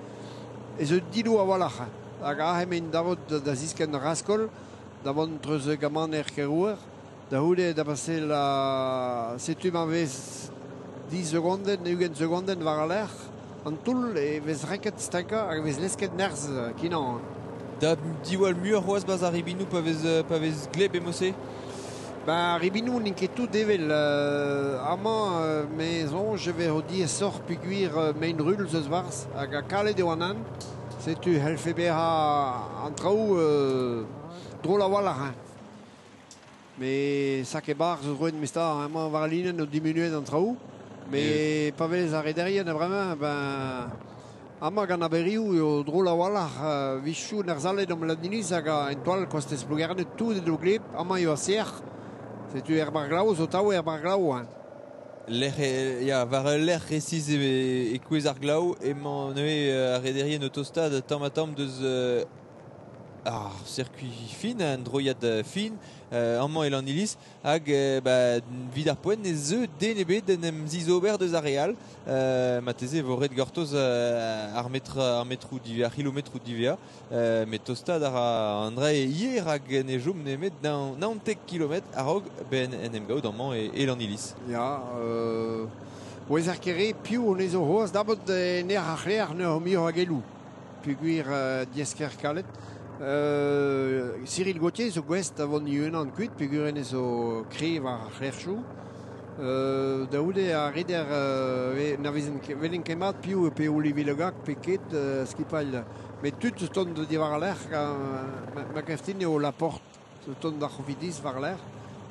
zo dilo a-walc'h. Hag ahe men davot da zisken raskol, da vont treuz gaman er kerouer, da houde da pase la setu ma vez 10 segonden, 20 segonden war a lec'h, an toull e vez reket stanka hag vez lesket nerzh kinan. Da diwall muioc'h c'hoazh baz ar ribinou pa vez gleb emose? Ben, ribinou n'int ket tout evel. Amañ me soñj e vezo diaesoc'h peogwir mein rul zeus warz hag a kalet eo an an. Setu c'hellfe bezañ an traoù drol a-walc'h hein. Met sak e-barzh zo roet memestra amañ war al linenn o diminuet an traoù. Met pa vez ar rederien a-vremañ ben amañ gant ar berrioù eo drol a-walc'h 'vichoù 'n ur salet omp Landiniz hag en toal kostez Plougerne tout eo gleb amañ eo sec'h. Setu er Barglav zo tav er Barglav hein. Lec'h ya, war ul lec'h resis e kouezh ar glav emañ neuze ar rederien o tostaat tamm-ha-tamm deus ar circuit fin, an droiad fin, amañ e Lanniliz, hag ba, 'vit ar poent ne zeu den ebet d'en em zizober deus ar re all. Marteze e vo ret gortoz ar metr ar metroù diwezhañ, ar c'hilometroù diwezhañ, met tostaat a ra an dra ivez rak ne chom nemet 19 kilometr a-raok ben en em gaout amañ e Lanniliz. Ya, ouezer ket re piv anezho c'hoazh dabot en ar c'hlear n'eo muioc'h a geloù peogwir diaes-kaer kalet. Cyril Gauthier zo gouest da vont e-unan kuit peogwir hennezh zo kreñv war ar c'hlec'hioù. Da c'houde ar reder na vezent ket velen ket mat piv pe Olivier Le Gac pe ket skipailh. Met tud zo tont diwar al lec'h ma gav din eo Laporte zo tont d'ar c'hofidis war-lerc'h.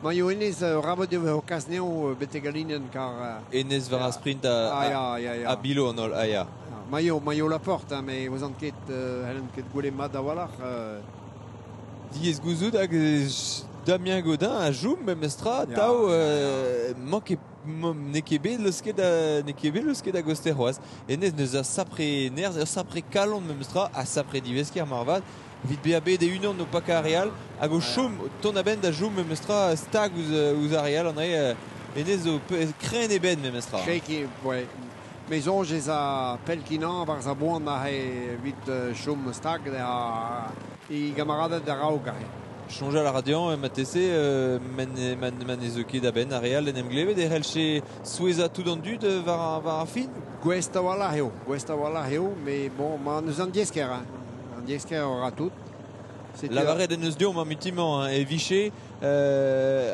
Ma eo hennezh rabat eo o kas anezhañ betek al linenn kar Hennezh war ar sprint a bilo an holl, ah ya. Ma eo Laporte, hein, mais ouzon ket c'hellent ket gwelet mat a-walc'h. Diaes gouzout hag Damien Godin a chom memestra tav mank n'eo ket bet leusket n'eo ket bet leusket a-gostez c'hoazh. Hennezh neus ur sapre nerzh, ur sapre kalon memestra, ha sapre divesker moarvat, evit bezañ bet e-unan o pakañ ar re all, hag o chom, tont a-benn da chom memestra stag ouzh ar re all an re hennezh zo krenn e benn memestra. Kreki, ouais. Me soñj ez a pell-kenañ barzh ar boan aze evit chom stag da e gamaraded da raok aze. Soñjal a ra dezhañ marteze ma ne zeu ket a-benn ar re all en em glevet e c'hellje souezhañ tout an dud war ar fin. Gouest a-walc'h eo, gouest a-walc'h eo, mais bon, ma n'eus an diaesker, hein. An diaesker a ra tout. Lavaret en deus deomp mutimmañ e vije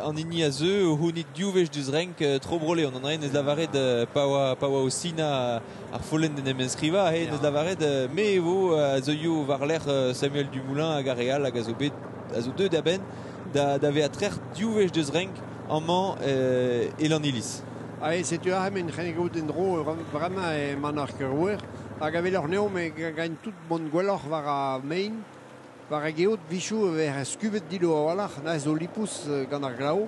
an hini a zeu o c'hounit div wech diouzh renk tro Bro-Leon. An dra neus lavaret pa oa o sinañ ar follenn d'en em enskrivañ, he neus lavaret me e vo a zeuio war-lerc'h Samuel Dumoulin hag ar re all hag a zo bet a zo deuet a-benn da vezañ trec'h div wech deus renk amañ e Lanniliz. Ah, setu aze men c'hell gaout en-dro bremañ emañ ar kerouer hag a weloc'h anezho me gagn tout mont gwelloc'h war ar mein. War ar geot 'vichoù e vez skubet dillo a-walc'h na zo lipous gant ar glav.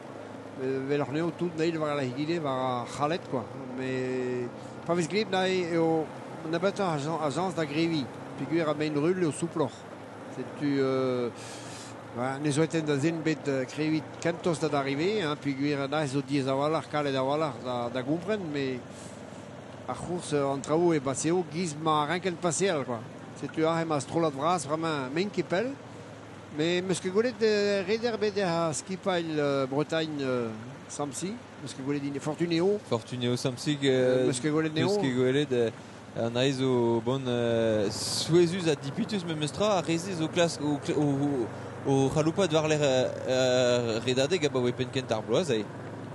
Weloc'h anezho tout neil war egile war ar c'halet quoi. Mais pa vez gleb na eo nebeutoc'h a zañs da greviñ peogwir ar mein rull eo souploc'h. Setu ne zoeten da zen bet krevit kentoz da d'arriver, hein, peogwir na zo diaes a-walc'h, kalet a-walc'h da gompren, mais ar c'hours an traoù e baseo giz ma renken paseal quoi. Setu aze ma strollad vras bremañ main ket pell. Mais meus ket gwelet reder bet ar skipailh Bretagne Samsic, meus ket gwelet din Fortuneo. Fortuneo Samsic meus ket gwelet meus ket gwelet an ae zo bon souezhus ha dipitus memestra ar re-se zo klask o c'haloupat war-lerc'h redadeg abaoe penn-kentañ ar bloaz aze.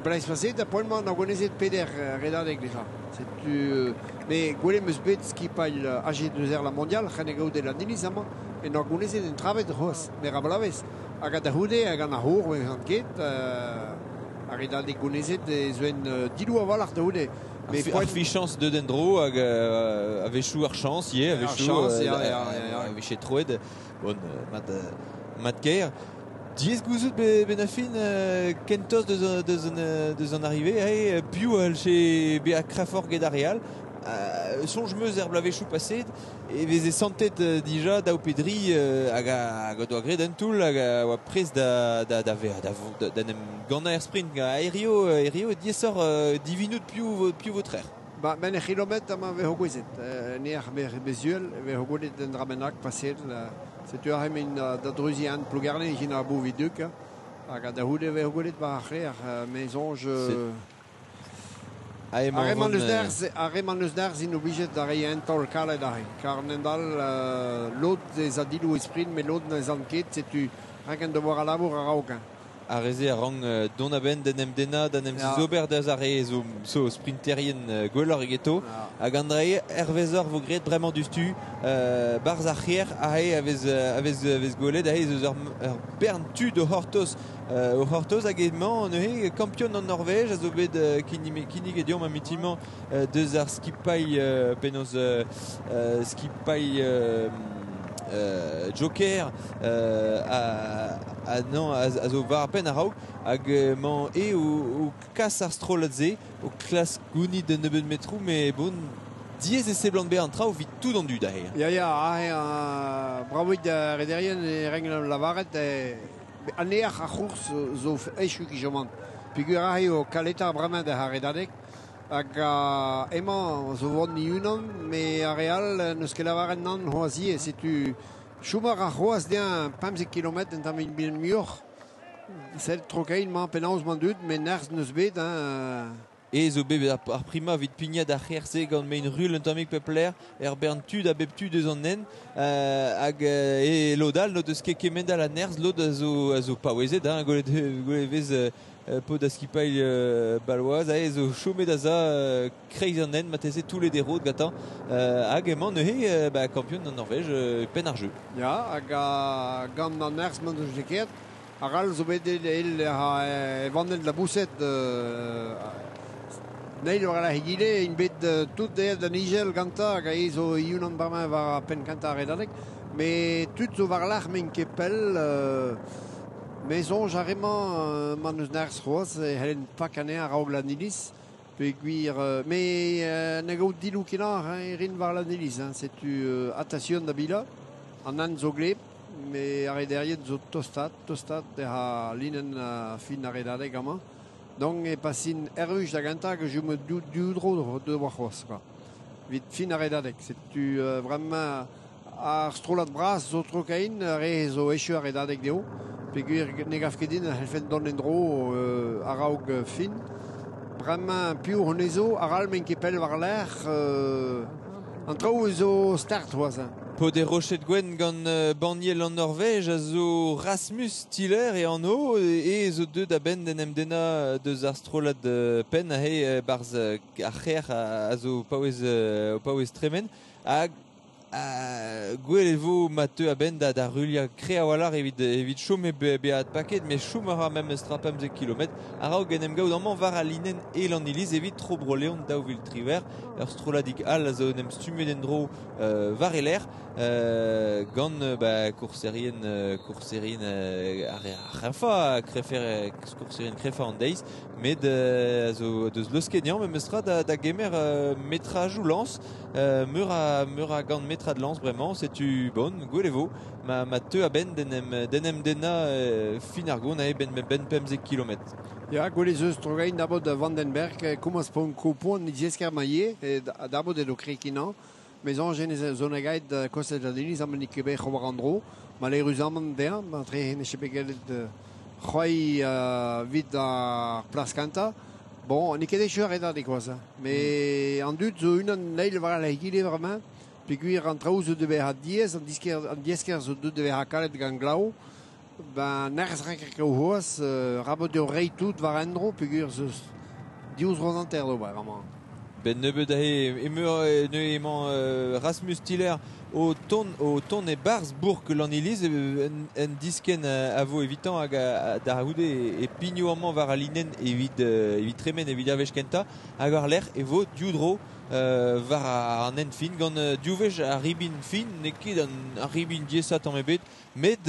Blez paset, da poent-mañ na gonezet peder redadeg déjà. Setu mais gwelet meus bet skipailh AG2R la Mondiale, c'hen e gaout e Landiniz amañ, en ur gonezet en travet c'hoazh, mer a blavez. Hag a da c'houde hag an ar c'hour an ket, ar redadeg gonezet e zoen dilou a-walc'h da c'houde. Mais ar fichañs deut en-dro hag a-wechoù ar chañs ivez, a-wechoù a-wechoù troet, bon, mat-kaer. Diaes gouzout ben a fin kentoz deus an arrivée, hey, piv a c'hellje bezañ kreñvoc'h get ar re all. Soñj 'm eus er bloavezhioù paset e veze santet dija daou pe dri hag a doa graet un toull hag a oa prest da da da vezañ da en em gannañ er sprint. Hirio diaesoc'h divinout piv vo trec'h. Ba, men e c'hilometr amañ vezo gouezet. Ne ar bezuel, vezo gwelet un dra bennak paset. Setu aze men da dreuziñ an Plougerne hin ar bouvi duk. Hag a da c'houde vezo gwelet war ar c'hrec'h, me soñj... Ar re-mañ neus nerzh int oblijet da reiñ un taol kalet aze. Kar nend-all lod ez a dillo e sprint, met lod n'ez an ket, setu renk an devoir a labour a-raok. Ar reze a rang dont a-benn d'en em denna, d'en em zizober da ar re zo, zo sprinterien gwelloc'h egeto. Hag an dre hervezor vo graet bremañ dustu barz ar c'hier ahe a vez gwelet ahe eus ur bern tud o c'hortoz hag emañ neuze kampion an Norvège a zo bet kinniget deomp amitimant deus ar skipailh penaos skipailh Joker a non a zo war ar penn a-raok hag mañ e o kas ar strollad-se o klask gounit d'un nebeud metroù mais bon diaes e seblant bezañ an traoù evit tout an dud aze. Ya ya aze bravoit da rederien e renk lavaret an ear ar c'hours zo echu kijomant peogwir aze o kaletañ bremañ da ar redadeg hag emañ zo vont unan me ar re all n'eus ket lavaret nann c'hoazh ivez setu chom a ra c'hoazh dezhañ 15 kilometr en tamm bihan muioc'h sell trokein mañ penaos mañ dud met nerzh n'eus bet hein. E zo bet ar prima evit pignat ar c'her-se gant mein rul un tammig pep lec'h er bern tud a bep tu deus an hent hag e lod all n'o deus ket kement all a nerzh lod a zo paouezet hein gwelet vez pod a skipailh baloaz aze zo chomet a za kreiz an hent marteze toulle des road gantañ hag emañ neuze ba kampion an Norvège penn ar jeu. Ya hag gant an nerzh mañ deus lakaet ar all zo bet el e vandenn laboused Neil war la hegile, in bet tout dezhañ da nigel gantañ hag aze zo unan bremañ war penn kentañ ar redadeg. Met tud zo war-lerc'h m'int ket pell me soñj ar re-mañ ma n'eus nerzh c'hoazh e c'hellen pak anezhañ a-raok Lannilis peogwir me na gaout diloù kenañ e rin war Lannilis hein, setu attention da bilañ an hent zo gleb me ar rederien zo tostat dezhañ linenn fin ar redadeg amañ. Donc e pasin erruj da gentañ que je me du dro de war c'hoazh quoi. Vit fin ar redadeg. Setu vraiment ar strollad bras zo trokain re zo echu ar redadeg dezho. Peogwir ne gav ket din a c'hellfen dont en-dro a-raok fin. Bremañ piv honnezho ar all m'en ket pell war-lerc'h an traoù zo start c'hoazh. Pod e roched gwenn gant banniel an Norvège a zo Rasmus Tiller e anv e zo deut a-benn d'en em dennañ deus ar strollad penn aze barzh ar c'her a zo paouez tremen hag gwell e vo ma teu a-benn da ruliañ kre a-walc'h evit chom e bezañ paket met chom a ra memes tra 15 kilometr a-raok en em gaout amañ war al linenn e Lannilis evit tro Bro-Leon 2023 ur strolladig all a zo en em stummet en-dro war e lec'h gant kourserien ar c'hreñfañ kourserien kreñfañ an deiz met a zo deus leusket dezhañ memes tra da gemer metrajoù lañs meur a gant metrad lañs bremañ setu bon gwell e vo ma teu a-benn d'en em dennañ fin ar gont aze benn 15 kilometr. Ya, gwell ez eus trogain dabot da Vandenberg komañs pont kopoan dizesker ma ivez dabot edo krekinañ. Mais soñj en zo nagaet kostet Lannilis amañ n'eo ket bet c'hoar an dro. Maleüruzamant dezhañ, ma tre ne ket bet gellet c'hoari evit ar plas kentañ. Bon, n'eo ket echu ar redadeg c'hoazh. Mais an dud zo unan neil war al egile bremañ. Peogwir an traoù zo devezhañ diaes, an diesker zo deut devezhañ kalet gant glav. Ben nerzh renker kaout c'hoazh, rabot eo reiñ tout war en dro peogwir zo diouzh ro hanter d'ober amañ. Ben nebeud aze emeur neuze emañ Rasmus Tiller o tont e barzh bourk Lannilis en diskenn a vo evitañ hag da c'houde e pigno amañ war al linenn evit tremen evit ar wech kentañ hag war-lerc'h e vo div dro war an hent fin gant div wech ar ribin fin n'eo ket ar ribin diaesañ tamm ebet met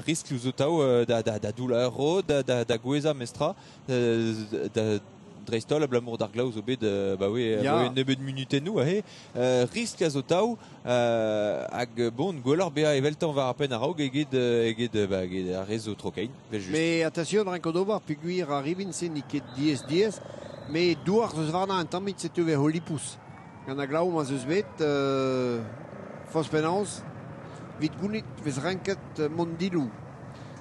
riskloù zo tav da doullañ ur rod da gouezhañ mestra da dreist-holl abalamour d'ar glav zo bet un nebeud munutennoù aze risk a zo tav hag bon gwelloc'h bezañ eveltañ war ar penn a-raok eget ar re zo trokein evel-just. Mais attention renko d'ober peogwir ar ribin-se n'eo ket diaes met douar zo warnañ un tammig setu vez ho lipous. Gant ar glav ma zeus bet forzh penaos evit gounit vez renket mont dilou.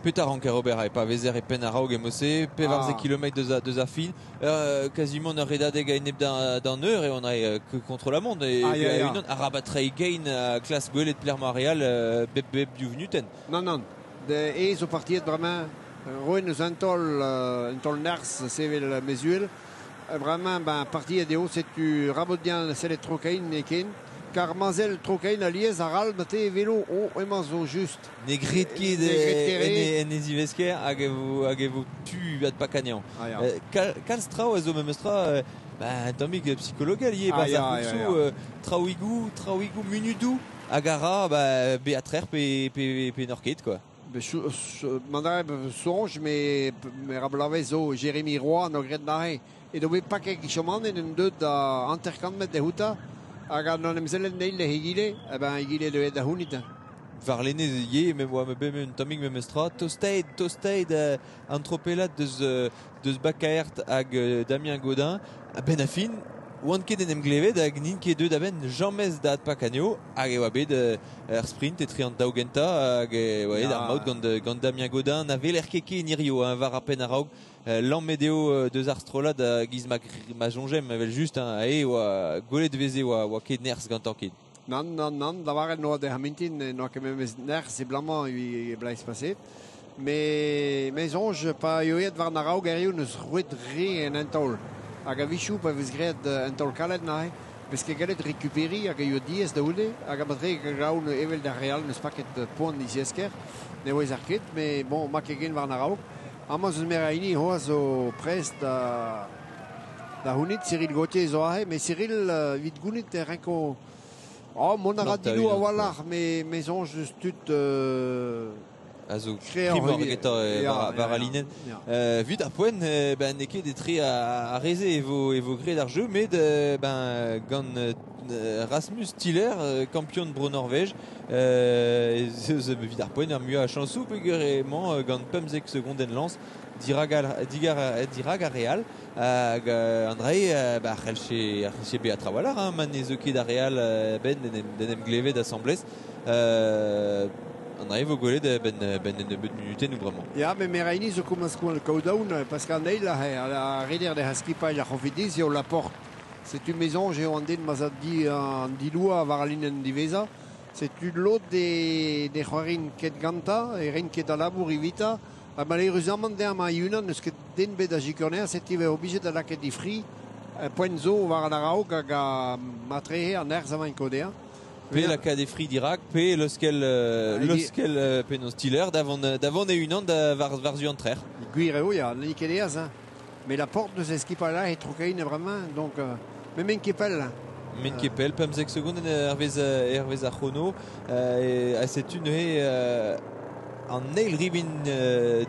Petra ranker ober e pa vezer e penn a-raok emose, 14 kilometr deus ar fin, quasiment ur redadeg a-enep d'an eur e on a contre la montre e unan arabat treiñ gein klas gwelet plec'h ma real bep div vunutenn. Non, non, e zo partiet bremañ Roen eus un taol nerz sevel mezuel. Bremañ, ben, partiet eo, setu rabodian sellet trokain eken. Kar mazel trokain aliez ar al mate velo o emañ zo just. Ne gret ket en e zivesker hag e vo tu ad pakanian. Kalz trao a zo memestra, ben, tammig psikologel ivez, barzh ar c'hoursoù, traoùigoù munudou hag a ra be atrer pe n'oc'h ket, quoi. Mandare soñj, me rablavez zo Jérémy Roy no gret nahe. E do bet paket kichoman en un deud da hanter-kant metr de houta. Hag an emzellen neil le hegile, eh ben hegile devet da hounit. Varlene ye, me oa me bet un tammig memestra, tostaet an tropellat deus Bakaert hag Damien Godin, a ben a fin, oan ket en em glevet hag n'int ket deut a-benn jamez da adpakanio, hag e oa bet ar sprint etre an daou gentañ hag e oa ar maout gant Damien Godin, na veler ket ket nirio, hein, war ar penn a-raok, lammet eo deus ar strollad giz ma soñjem evel just, hein, e oa gwelet veze oa ket nerzh gantañ ket. Nan, da varet noa de hamintin, noa ket memez nerzh e blamañ e blaiz paset. Me soñj pa eo war an araok erioù neus roet re en taol. Hag a vichou pa vez graet un taol kalet nahe, vez ket gallet rekuperi hag a yo diez da houde, hag a matre gaoun evel da real neus paket poan dizesker, ne oez ar ket, me bon, ma ket gen war an araok. Amañ eus mera hini hoa zo prest da hounit, Cyril Gauthier zo ahe, mais Cyril vit gounit e renko... Oh, mon a ra dilou a walc'h, me soñj eus tud... A zo primor getañ war a linen. Vit ar poent, ben n'eo ket etre a reze e vo graet ar jeu, met ben, gant Rasmus Tiller, kampion bro Norvège, vit ar poent ar muiañ a chañsoù peogwir emañ gant 15 segondenn lañs dirag ar Real. Hag Andrei, ba c'hellche bezañ trawalc'h, hein, ma ne zo ket ar Real ben d'en em glevet asambles. Andrei vo gwelet ben en nebeut minuten ou bremañ. Ya, me meraini zo komañs koan kaout parce qu'an eil a reder de haskipail ar c'hofidez eo la porte. C'est une maison, j'ai an den ma di an diloa war a linen diveza. C'est une lot de c'hoarin ket ganta, e ren ket a labour evita. Ha malheureusement den ma unan neus ket den bet a jikornea, c'est ive obligé da laket di fri poent zo war an araok hag a matrehe an erz amañ kodea. Pe la ka de fri dirak, pe leuskel penaos Tiller davant e unan da war zu an trer. Gwir eo, ya, n'eo ket eaz, hein. Mais la porte de skipa-là est trokain vraiment, donc mais men kepel. Men kepel, 15 segondenn hervez ar c'hrono, a setu neuze an eil ribin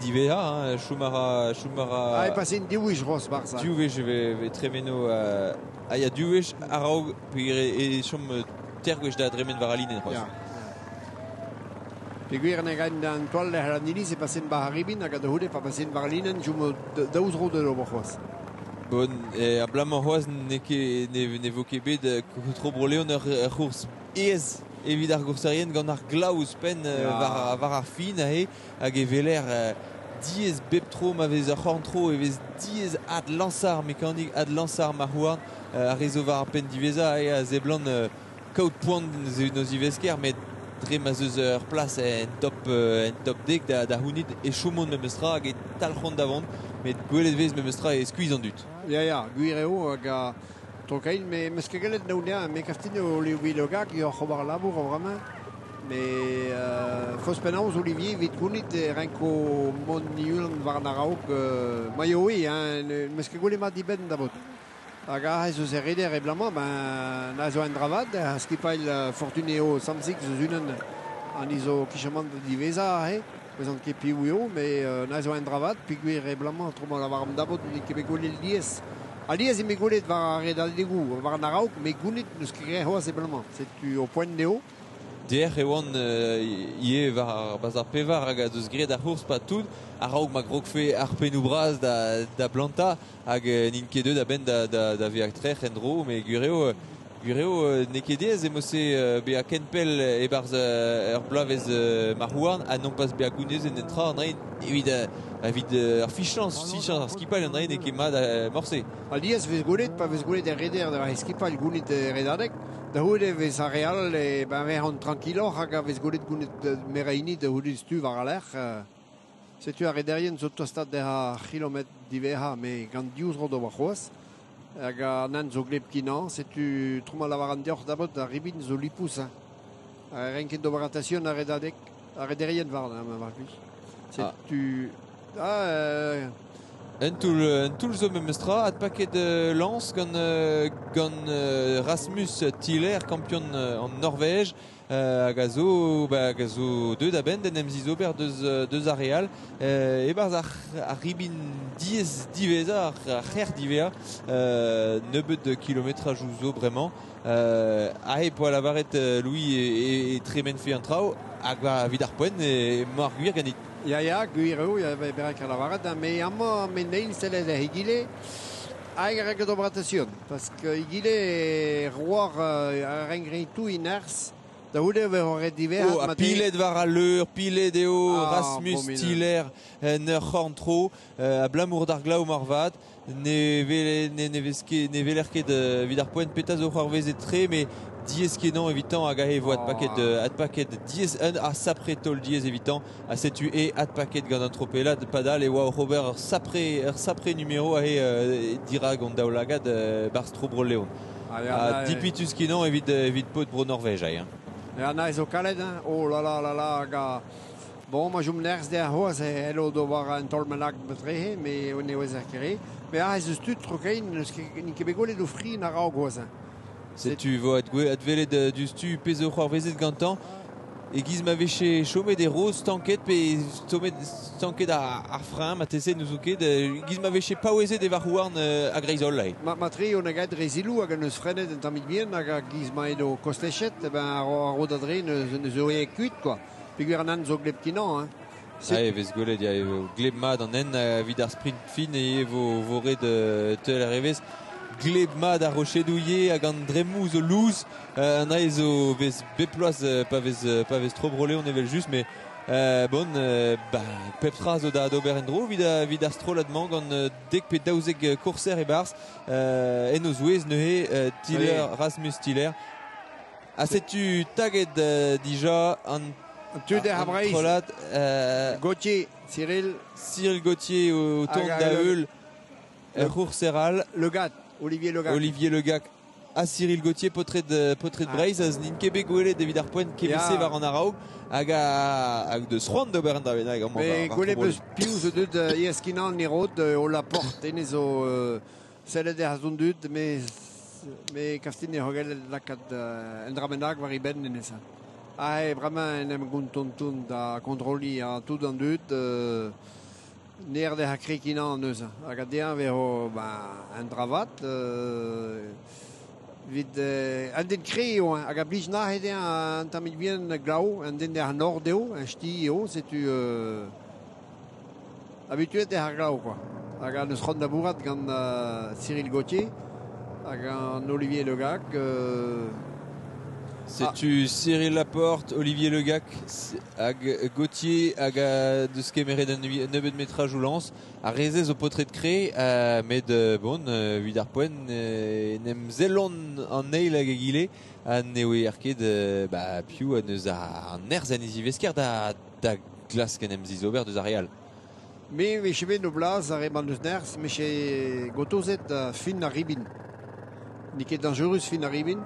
divea, hein, Choumara... Ah, e passe en div ros bar ça. Div wech ve tremeno, a ya div wech araok e chom tergwech da dremen war a linen c'hoazh. Peogwir ne gain an toal lec'h an iliz e pasen bar ribin hag a da houde pa pasen war a linen chom daou zro da ober c'hoazh. Bon, a blamañ c'hoazh ne vo ket bet tro Bro-Leon ur c'hourz aes evit ar gourserien gant ar glav ouzhpenn war ar fin aze hag e veler diez bep tro ma vez ur c'horn-tro e vez diez ad-lañsar mekanik ad-lañsar ma houarn ar re zo war ar penn diwezhañ e a zeblant kaout poan noz ivesker, met dre ma zeus ur plas en top dek da hounit e chomont memestra hag e talc'hont davant, met gwelet vez memestra e skuizh an dud. Ya, gwir eo hag a trokain, me meus ket gallet naounea, me kaftin eo Olivier Logag eo c'hobar labour vraiment, mais foz penaos Olivier vit gounit e renko mont unan war an araok ma eo e, hein, meus ket gwelet ma dibenn da vot. Hag a ez eus e reder e blamañ, ben, na zo an dravad, a skipail Fortuneo Samsic zo unan an izo kichamant diveza ahe, bezant ket piv eo, mais na zo an dravad, peogwir e blamañ tro ma lavar am dabot, n'eo ket bet gwelet lies. A lies eo bet gwelet war ar redadegou, war an araok, met gounit n'eus ket graet c'hoazh e blamañ. Setu o poent eo. Der e oan ivez war ar bazar pevar hag a deus graet ar c'hourz pa tout, a-raok ma grogfe ar pennoù bras da blanta hag n'int ket deut a-benn da vezañ trec'h en-dro, met gwir eo n'eo ket diaes emañ-se bezañ ken pell e-barzh ur bloavezh marc'hhouarn ha non pas bezañ gounezet en tra an dre evit ar fichañs ar skipailh an dre n'eo ket mat morse. Alies vez gwelet, pa vez gwelet er reder da skipailh gounit redadeg, da houde vez ar real e ben vez an tranquilloc'h hag a vez gwelet gounit meraini da houde stu war a lec'h. Setu ar rederien zo tostat der ar kilometr diverha, me gant diouz ro d'ober c'hoaz. Hag an an zo gleb kinan, setu troma lavar an deoc'h dabot ar ribin zo lipous. Hein. A renket d'ober attention ar redadek, ar rederien var, hein, ma var plij. Setu... Ah, Un toul zo memestra, at paket lans gant Rasmus Tiller, kampion en Norvège, hag a zo, ba, hag a zo deut a-benn d'en em zizober deus ar real. E-barzh ar ribin diez diveza, ar c'her divea, nebeut de kilometraj zo bremañ. Ahe poa lavaret Louis e tremen fe an traoù, hag ba vid ar poent e mar gwir ganit. Ya, ya, gwir eo, ya, berek a lavaret, me amañ me neil sellet a egile, hag a reket ober attention, parce que egile roar a rengre tout inerz, da houde ver ret diver. Oh, a pilet war a leur, pilet eo, ah, Rasmus bon, Tiller, en ur c'horn tro, a blamour d'ar glaou marvat, ne veler ket vid ar poent peta zo c'hoarvezet tre, mais diez kenan evitant hag ahe vo at paket at paket diez un a sapre tol diez evitant a setu e at paket gant an tropelad padal e oa Robert ur sapre numéro ahe dirag on daoulagad bar tro Leon. A dipitus kenan evit pot bro Norvège ahe. Ya na zo kalet hein. Oh la la la la hag a bon ma jom nerz der c'hoaz hello d'ober an tolmenak betrehe me on eo ez ar kere. Me a ez eus tud trokein n'eus ket bet gwelet o fri na raog c'hoaz. Setu vo advelet du stu pezh o c'hoarvezet gantañ. E giz ma veche chomet e roz stanket pe stomet stanket ar frein ma tese nous ket giz ma veche paouezet e war houarn a greizol lae. Ma tre on a gaet rezilou hag an eus frenet en tammig bien hag a giz ma edo kostechet e ben ar ro da dre neus oe kuit quoi. Peogwir an an zo gleb kinan hein. Ah, e vez gwelet, ya, e gleb mat an en evit ar sprint fin e vo ret teul ar evez. Gleb mat ar rochedouillet hag an dremou zo louz an ae zo vez beploaz pa vez tro bro-Leon evel just mais bon ba pep tra zo da d'ober en dro vid ar strollad-mañ gant dek pe daouzek kourser e-barzh en o zouez neuze Tiller, oui. Rasmus Tiller. A setu taget dija an tud ar Breizh. Gauthier, Cyril. Cyril Gauthier au tour da heul c'hourser Le Gat. Olivier Le Gac. Olivier Le Gac a Cyril Gauthier, potret de Breizh, az nin ket bet gwelet evit ar poent kebese war an araog, hag hag deus c'hoant d'ober an dra bennak amañ. Me gwelet peus piv zo deut eskinan ne rod o la porte ene zo sellet er zon dud, me kaftin ne hogel lakaat en dra bennak war i benn ene sa. Ah, e bremañ en em gontonton da kontrolli a tout an dud, Ner de ha krekinan an eus. Hag a dean ver ba, an dravat, vid an den kre eo, hag a blij na he an tammig bien glaou, an den der nord eo, an chti eo, setu habituet der ar glaou, quoi. Hag an eus c'hoant da bourat gant Cyril Gauthier, hag an Olivier Le Gac, Setu Cyril Laporte, Olivier Le Gac, hag Gauthier hag a deus kemeret un nebeut metraj ou lans, a rezez o potret kre, met bon, vid ar poent, nem zellon an eil hag egile, ha n'eo e ar ket, ba, piv a neus ar nerz an izivesker da glask en em zizober deus ar real. Me veche bet no blaz ar eman deus nerz, me che gotozet fin ar ribin. N'eo ket dangerus fin ar ribin.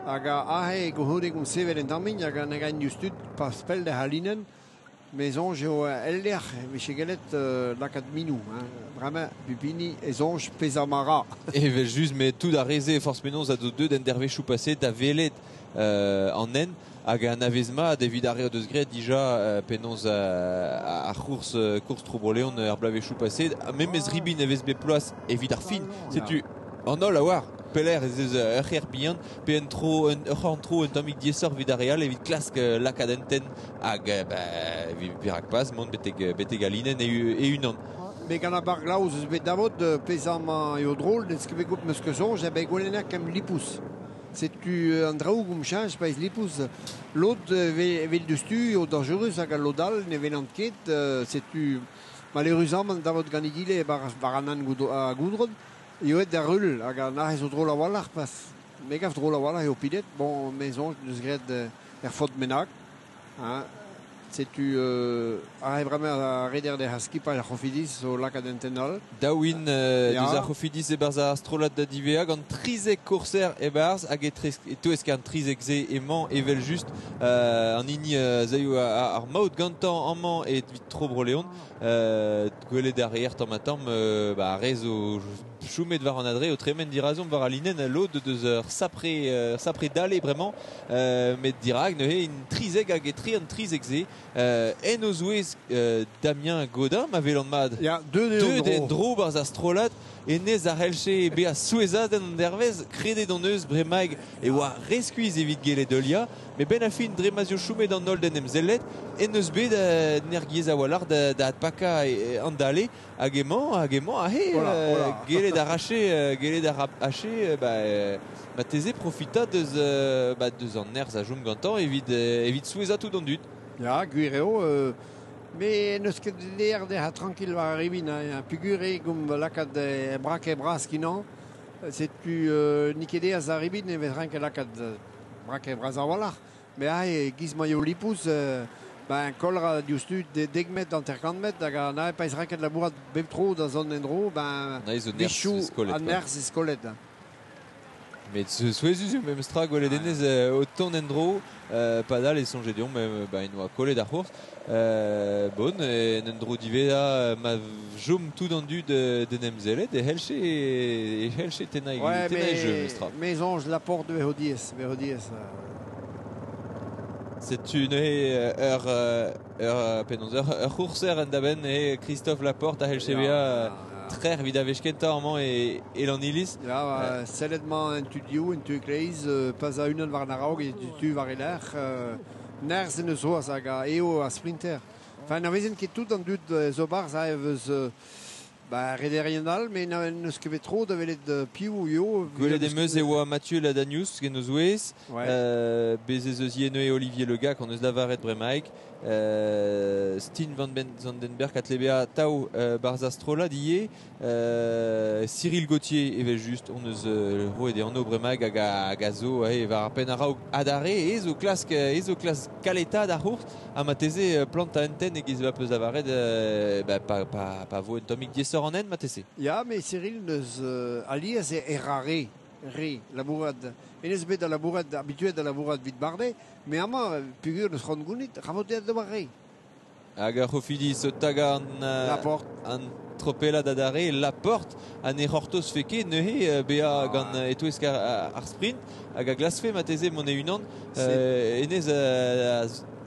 Hag a ahe gohodek on sevel en tammig, hag an hag an tud pas pell da halinen, me soñj eo ellec'h veche gellet lakaat minou. Hein. Bremañ, pupini e soñj pezh ar mara. Evel just, met tout ar reze forz penaos a zo deut en dervezhioù paset da velet an en, hag an avez mat evit ar re deus graet dija penaos ar c'hours kourz tro Bro-Leon ar blavezhioù paset, memez ribin e vez bet ploaz evit ar fin. Setu an holl a oar peler ez eus ur c'her bihan, pe un tro, ur c'horn tro un tammig diesoc'h evit ar real evit klask lakaat enten hag ba, evit perak pas mont betek alinen e unan. Me gant ar bar glaouz eus bet davot pezh amañ eo drôl, n'eus ket bet gout meus ket soñj, bet gwelenner kem lipous. Setu an draoù goum chañj pa ez lipous. Lod vel deus tu eo dangerus hag al lod all ne venant ket, setu malheurusament davot gant egile bar an an goudron, eo et da rul hag an arrez zo drôl a-walc'h, pas me gav drôl a-walc'h eo pilet, bon, me soñj deus graet er fot menag. Hein. Setu ar bremañ a reder de skipailh ar C'hofidis zo lakaat en tenn all. Daouin deus ar C'hofidis e-barzh ar strollad da divea gant 13 kourser e-barzh hag e-touesk an 13-se emañ evel just an hini zaio ar maout gantañ amañ evit tro Bro-Leon. Gwelet ar reer tamm-ha-tamm ar re zo choumet war an adre o tremen dirazomp war al linenn lod deus ur sapre dale bremañ met dirak neuze in 13 hag etre an 13-se en o zouez Damien Godin ma velan mat. Ya, deut en dro barzh ar strollad enez ar c'hellche bezañ souezhadenn an dervez kredet hon eus bremaig e oa re skuizh evit gellet heuliañ met benn ar fin dre ma 'z eo choumet an holl d'en em sellet en eus bet energiezh a-walc'h da adpakañ an dale hag emañ aze gellet arrache ba teze profitañ deus an nerzh a chom gantañ evit souezhañ tout an dud. Ya, gwir eo, me n'eus ket leer dezhañ tranquil war ar ribin, peogwir eo gomp lakaat brake bras kinañ, setu n'eo ket aes ar ribin e vez ranket lakaat brake bras a-walc'h, met aze giz ma eo lipous, ben kolra diouzhtu dek metr, 50 metr, hag an ae pa ez ranket labourat bep tro da zont en-dro, ben bichou an nerzh e skolet. Met souezhus eo memes tra gwelet enez o tont en-dro, padal e soñje deomp en oa kollet ar c'hours. Bon, en en-dro diwezhañ ma chom tout an dud d'en em sellet e c'hellche tennañ e jeu memes tra. Me soñj Laporte vezo diaes. Setu neuze ur c'hourser en da benn eo Christophe Laporte a c'hellche bezañ trec'h evit a wech kentañ amañ e Lanniliz. Ya, sellet-mañ en tu div, en tu kleiz, pas a unan war an araok e tu war e lerc'h. Nerzh en eus c'hoazh hag eo ar sprinter. Enfin, na vezent ket tout an dud zo barzh eus rederien all, met n'eus ket bet tro da welet piv eo. Gwelet em eus e oa Mathieu Ladanius gen eus ouez, bez ez eus ivez Olivier Le Gac, on eus lavaret bremaik, Steen van Zandenberg atlebea tao barzh ar strollad ivez, Cyril Gauthier evel just, on eus roet e anv bremaik hag a zo war ar penn a-raok adarre, ez o klask kaletaat ar c'hours, ha mateze planta enten e giz va peus lavaret pa vo un tammig diaesoc'h an hent mateze. Ya, met Cyril neus alies e ra re labourat. Enez bet da labourat, habituet da labourat vit Bardet, met amañ peogwir neus c'hoant gounit, ravoteat da war re. Hag ar C'hofidis o tagañ an tropellad adarre, Laporte, ha ne c'hortoz fe ket neuze bezañ gant e-touesk ar sprint, hag a glasfe mateze mont e-unan, enez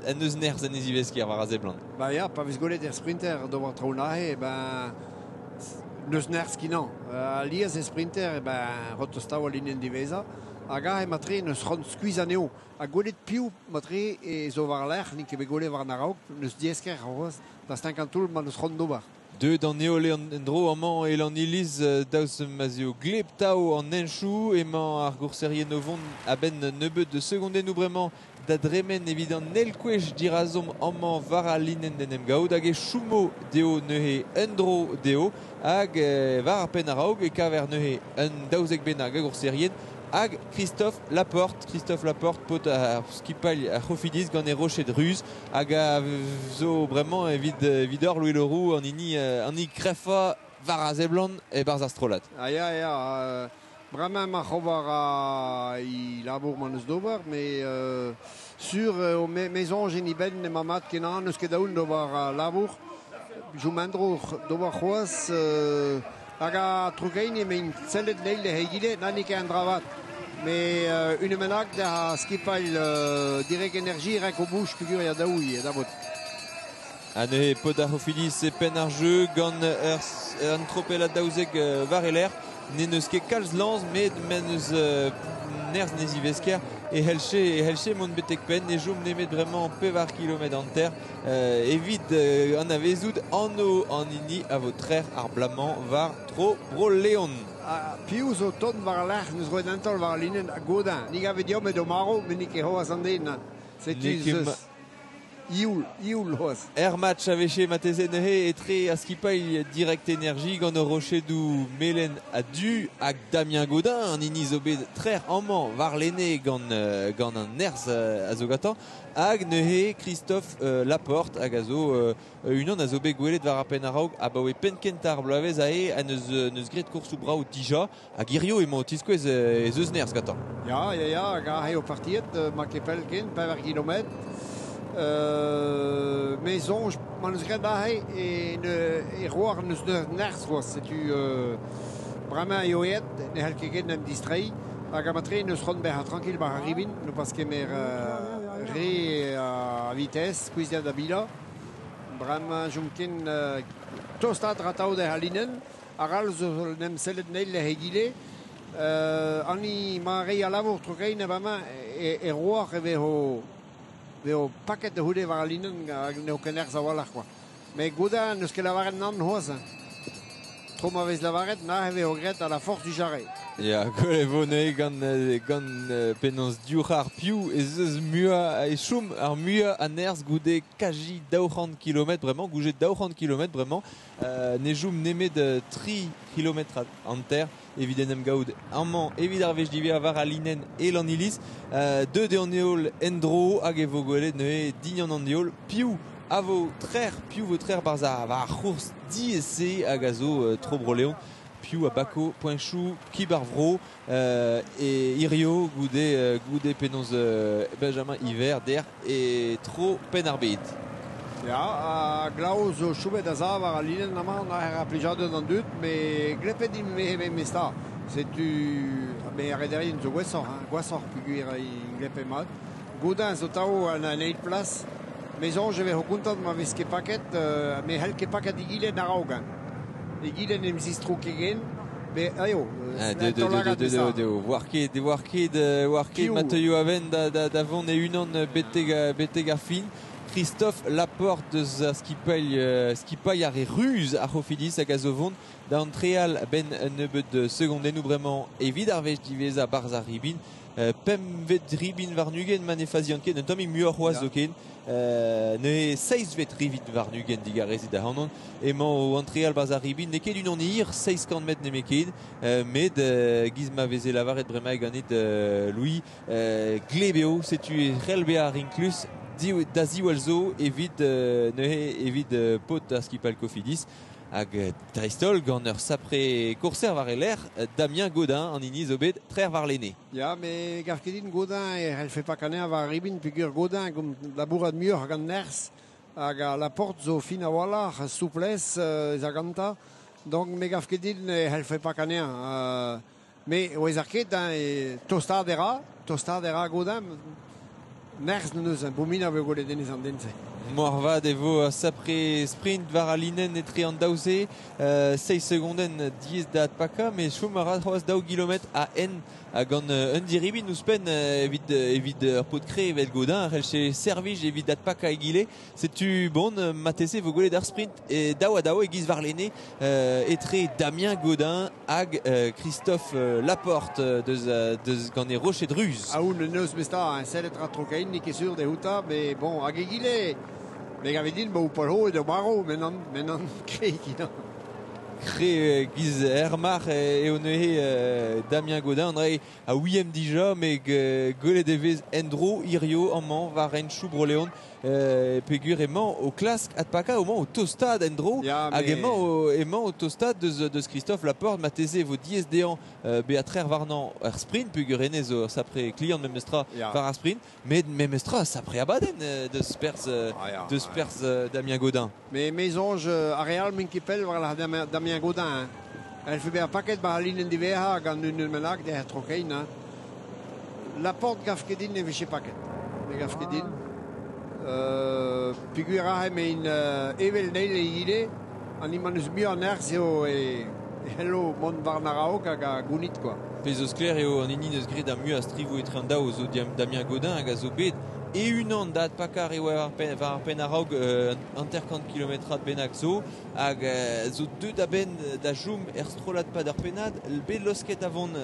en eus nerzh en e zivesker war a seblant. Ba ya, pa vez gwelet er sprinter d'ober traoù nahe, ben neus nerzh kinañ. Alies e sprinter, ben rotostav al linenn diwezhañ, hag aze matre neus c'hoant skuizh anezho. Ha gwelet piv matre e zo war-lerc'h, n'int ket bet gwelet war an araok, neus diesker c'hoazh da stankañ an toull ma neus c'hoant d'ober. Deut an heol en-dro amañ e Lanniliz daoust ma 'z eo gleb tav an henchoù, emañ ar gourserien o vont a-benn nebeut de segondennoù bremañ da dremen evit an eil kwech dirazomp amañ war al linenn d'en em gaout hag e choumo dezho neuze un dro dezho hag war ar penn a-raok e kaver neuze un 12 bennak a gourserien hag Christophe Laporte paotr ar skipailh ar C'hofidis gant e roched ruz hag a zo bremañ evit hor Louis Leroux an hini krefañ war a seblant e-barzh ar strollad. Ah ya, ya, bremañ ma c'hober a i labour man eus d'ober, met sur me soñj en i benn emañ mat kenañ n'eus ket aon d'ober labour. Joumendro d'ober c'hoazh hag a troukein emaint sellet neil e egile, na n'eo ket an dra vat. Mais une menak da skipailh Direct Energie rek o bouch peogwir ya daou ivez da vot. Ha neuze paotr ar C'hofidis e penn ar jeu gant un tropellad 12 war e lerc'h. Ne n'eus ket kalz lañs met men eus nerzh ne zivesker e c'hellche mont betek penn ne chom nemet bremañ 4 km hanter evit anavezout anv an hini a vo trec'h ar blamañ war tro Bro-Leon. Piv zo tont war lerc'h neus roet an taol war al linenn a Godin. Ni gave deomp edo marv, met n'eo ket c'hoazh an den. Setu zeus. Ioul, ioul c'hoazh. Er match a veche mateze neuze etre a skipailh Direct Energie gant ur rochedoù melen ha du hag Damien Godin an hini zo bet trec'h amañ warlene gant gant an nerzh a zo gantañ hag neuze Christophe Laporte hag a zo unan a zo bet gwelet war ar penn a-raok abaoe penn kentañ ar bloavezh aze ha neus graet koursoù brav dija hag hirio emañ o tiskouez ez eus nerzh gantañ. Ya, ya, ya, hag aze eo partiet, ma ket pell ken, 4 kilometr. Me soñj, ma n'eus graet aze, e roar n'eus nerzh c'hoazh, setu bremañ eo aet, ne c'hell ket ken en distreiñ, hag amatre n'eus c'hoant bezañ tranquille war ar ribin, no pas kemer re a vitesse, skuizhder da bilañ. Bremañ chom ken tostaat ratav d'ar linenn, arall zo n'em sellet neil egile. Ani ma rei a lavour trokein bremañ e roar e vezo veo paket da c'houde war al linenn hag n'eo ket nerzh a-walc'h quoi. Met goude n'eus ket lavaret nann c'hoazh. Tro ma vez lavaret, na e vezo graet à la force du jarret. Ya, gwell e vo neuze gant gant penaos diouc'h ar piv ez eus muiañ e chom ar muiañ a nerzh goude kaji 200 kilometr bremañ, goude 200 kilometr bremañ, ne chom nemet 3 kilometr hanter evit en em gaout amañ evit ar wech diwezhañ war al linenn e Lanniliz. Deuet eo an heol en-dro hag e vo gwelet neuze dignan an heol piv a vo trec'h, piv vo trec'h barzh ar war ar c'hours diaes-se hag a zo tro Bro-Leon. Piv a bako poenchoù kib ar vro e hirio goude goude penaos Benjamin Hiver der e tro Penn-ar-Bed. Ya, ha glav zo chomet a-sav war al linenn amañ, nac'h a plijadur d'an dud, met glepet int memestra. Setu me ar rederien zo gwashoc'h, hein, gwashoc'h peogwir int glepet mat. Godin zo tav an eil plas. Me soñj e vezo kontant ma vez ket paket, me c'hell ket paket egile en a-raok. Hein. Egile en em zistro ket ken, mais aio, de, war ket, war ket, war ket ma teuio a-benn da vont e-unan betek ar fin. Christophe Laporte deus ar skipailh ar re ruz ar C'hofidis hag a zo vont da antreal ben nebeud segondennoù bremañ evit ar wech diwezhañ barzh ar ribin. Pempvet ribin warn-ugent ma ne fazian ket, un tammig muioc'h c'hoazh zoken. Neuze seizhvet ribin warn-ugent digarezit ac'hanon. Emañ o antreal barzh ar ribin, n'eo ket unan hir, 700 metr nemetken, met giz ma veze lavaret bremañ ganit Louis, gleb eo, setu e c'hell bezañ rinklus da ziwall zo evit neuze evit paotr ar skipailh Kofidis. Hag dreist-holl gant ur sapre kourser war e lerc'h, Damien Godin an hini zo bet trec'h warlene. Ya, me gav ket din Godin e c'hellfe pa kaneañ war ar ribin peogwir Godin gant labourat muioc'h gant nerzh hag a Laporte zo fin a-walc'h, souplesse ez a gantañ. Donc me gav ket din e c'hellfe pa kaneañ. Me ouezer ket, hein, e tostaat e ra, tostaat e ra Godin. Nerzh n'eus un boumina vo gwelet denez an den-se. Moarvat e vo ur sapre sprint war al linenn etre an daou-se. 6 segondenn diaes da adpakañ, met chom a ra c'hoazh 2 kilometr a hent gant un diribin ouzhpenn evit evit ur paotr-kre evel Godin a c'hellfe servij evit adpakañ egile. Setu bon, matese vo gwelet ar sprint e daou ha daou e-giz warlene etre Damien Godin hag Christophe Laporte deus deus gant e roched ruz. Aoun neus mesta, hein, sellet ra trokein, n'eo ket sur de houta, mais bon, hag egile, me gave din, bo palho e maro, menan kre Kre giz Ermar eo neuze Damien Godin, André a ouiem dija, met gwelet e vez endro hirio amañ war henchoù Bro-Leon peogwir emañ o klask adpakañ emañ o tostaat endro hag emañ o tostaat deus Christophe Laporte mateze e vo diaes dezhañ bezañ trec'h warnañ ar sprint peogwir hennezh zo ur sapre kliant memestra war ar sprint met memestra sapre abadenn deus perzh deus perzh Damien Godin. Mais me soñj ar re all m'int ket pell war la Damien Godin. Hein. Elle fait bezañ paket war al linenn diwezhañ gant un bennak derc'h trokein. Hein. Laporte gav ket din ne vije paket. Ne gav ket din. Peogwir aze me int evel neil egile, an hini eus muiañ nerzh eo e c'hello mont war an a-raok hag a gounit quoi. Pezh zo sklaer eo an hini neus graet ar muiañ strivoù etre an daou zo Damien Godin hag a zo bet e-unan da adpakañ re war ar penn a-raok 50 kilometrad bennak zo hag zo deuet a-benn da chom er strollad pad ar pennad, bet laosket a vont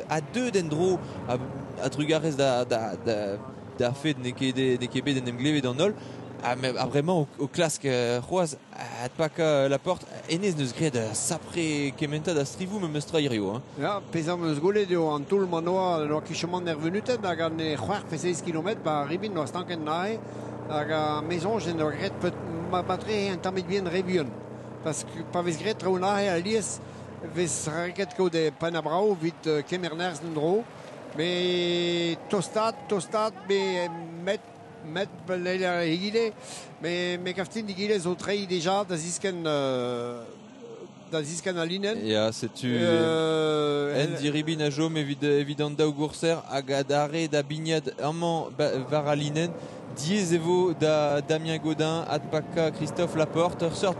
ha deuet en-dro a-drugarez d'ar fed n'eo ket bet en em glevet an holl. Ha bremañ o klask c'hoazh adpakañ Laporte. Hennezh neus graet sapre kementad a strivoù memes tra hirio. Hein. Ya, pezh am eus gwelet eo an toull ma noa ket chomant er vunutenn hag an c'hwec'h pe seizh kilometr ba ribin noa stanket nahe hag a me soñj en doa graet ma batre un tammig bihan re buan. Parce que pa vez graet traoù nahe alies vez reket kaout e penn a brav evit kemer nerzh en-dro. Mais tostat, mais met leil egile, me kaftin digile zo treiñ deja da zisken al linenn. Ya, setu en diribin a jom evit an daou gourser hag adarre da bignad amañ war al linenn. Diez evo da Damien Godin, adpaka Christophe Laporte, ur sort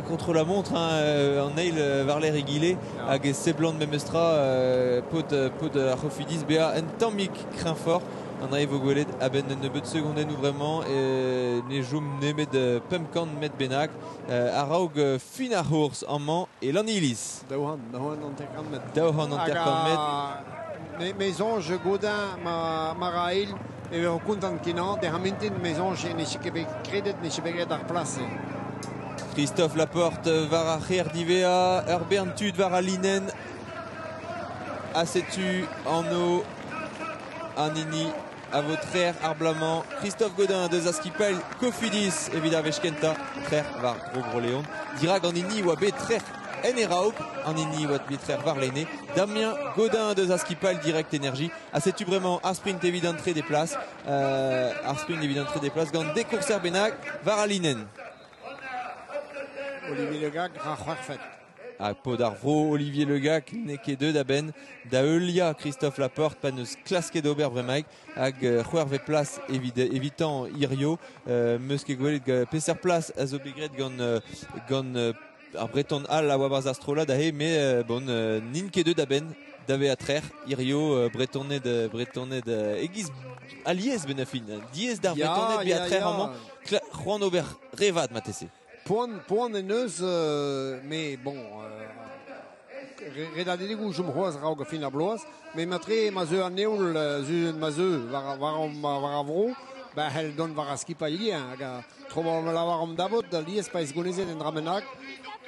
contre la montre, hein, an eil war l'air egile, hag e seblant memestra pod ar c'hofidis bea un tammig kreñfort. An ae vo gwelet a-benn un nebeud segondennoù vraiment ne jom nemet 500 met bennak a-raok fin ar c'hours amañ e Lannilis. Daou hanter met. Daou hanter met. Me soñj Godin ma ra eil e vez kontant kenañ der mintin me soñj ne ket bet kredet ne ket bet graet ar plas. Christophe Laporte war ar c'her divea, ur bern tud war al linenn. Ha setu anno an hini a vo trer ar blamañ Christophe Godin deus askipel Kofidis evit ar wech kentañ trer war Tro Bro-Leon. Dirak an hini oa bet trer en eraok, an hini oa bet trer war lene. Damien Godin deus askipel Direct Énergie. Ha setu bremañ ar sprint evit an tre des places. Ar sprint evit an tre des places gant dekourser bennak war al linenn. Olivier Le Gac ra c'hoarfet. Ha pod ar vro Olivier Le Gac n'eo ket deut a-benn da heuliañ Christophe Laporte pa neus klasket ober bremaik hag c'hwervet plas evit evitan hirio meus ket gwelet peseurt plas a zo bet graet gant ar Breton all a oa barzh ar strollad aze mais bon n'int ket deut a-benn da vezañ trec'h hirio Bretoned e-giz alies ben a fin diaes d'ar Bretoned bezañ trec'h amañ c'hoant ober revat matese. Poan en eus, mais bon, redadegoù jom c'hoazh raok a fin ar bloaz, mais matre ma zeu an eoul ma zeu war ar vro, ba c'hell dont war ar skipailh hag a tro lavar am dabot da lies pa ez gonezet en dramenak,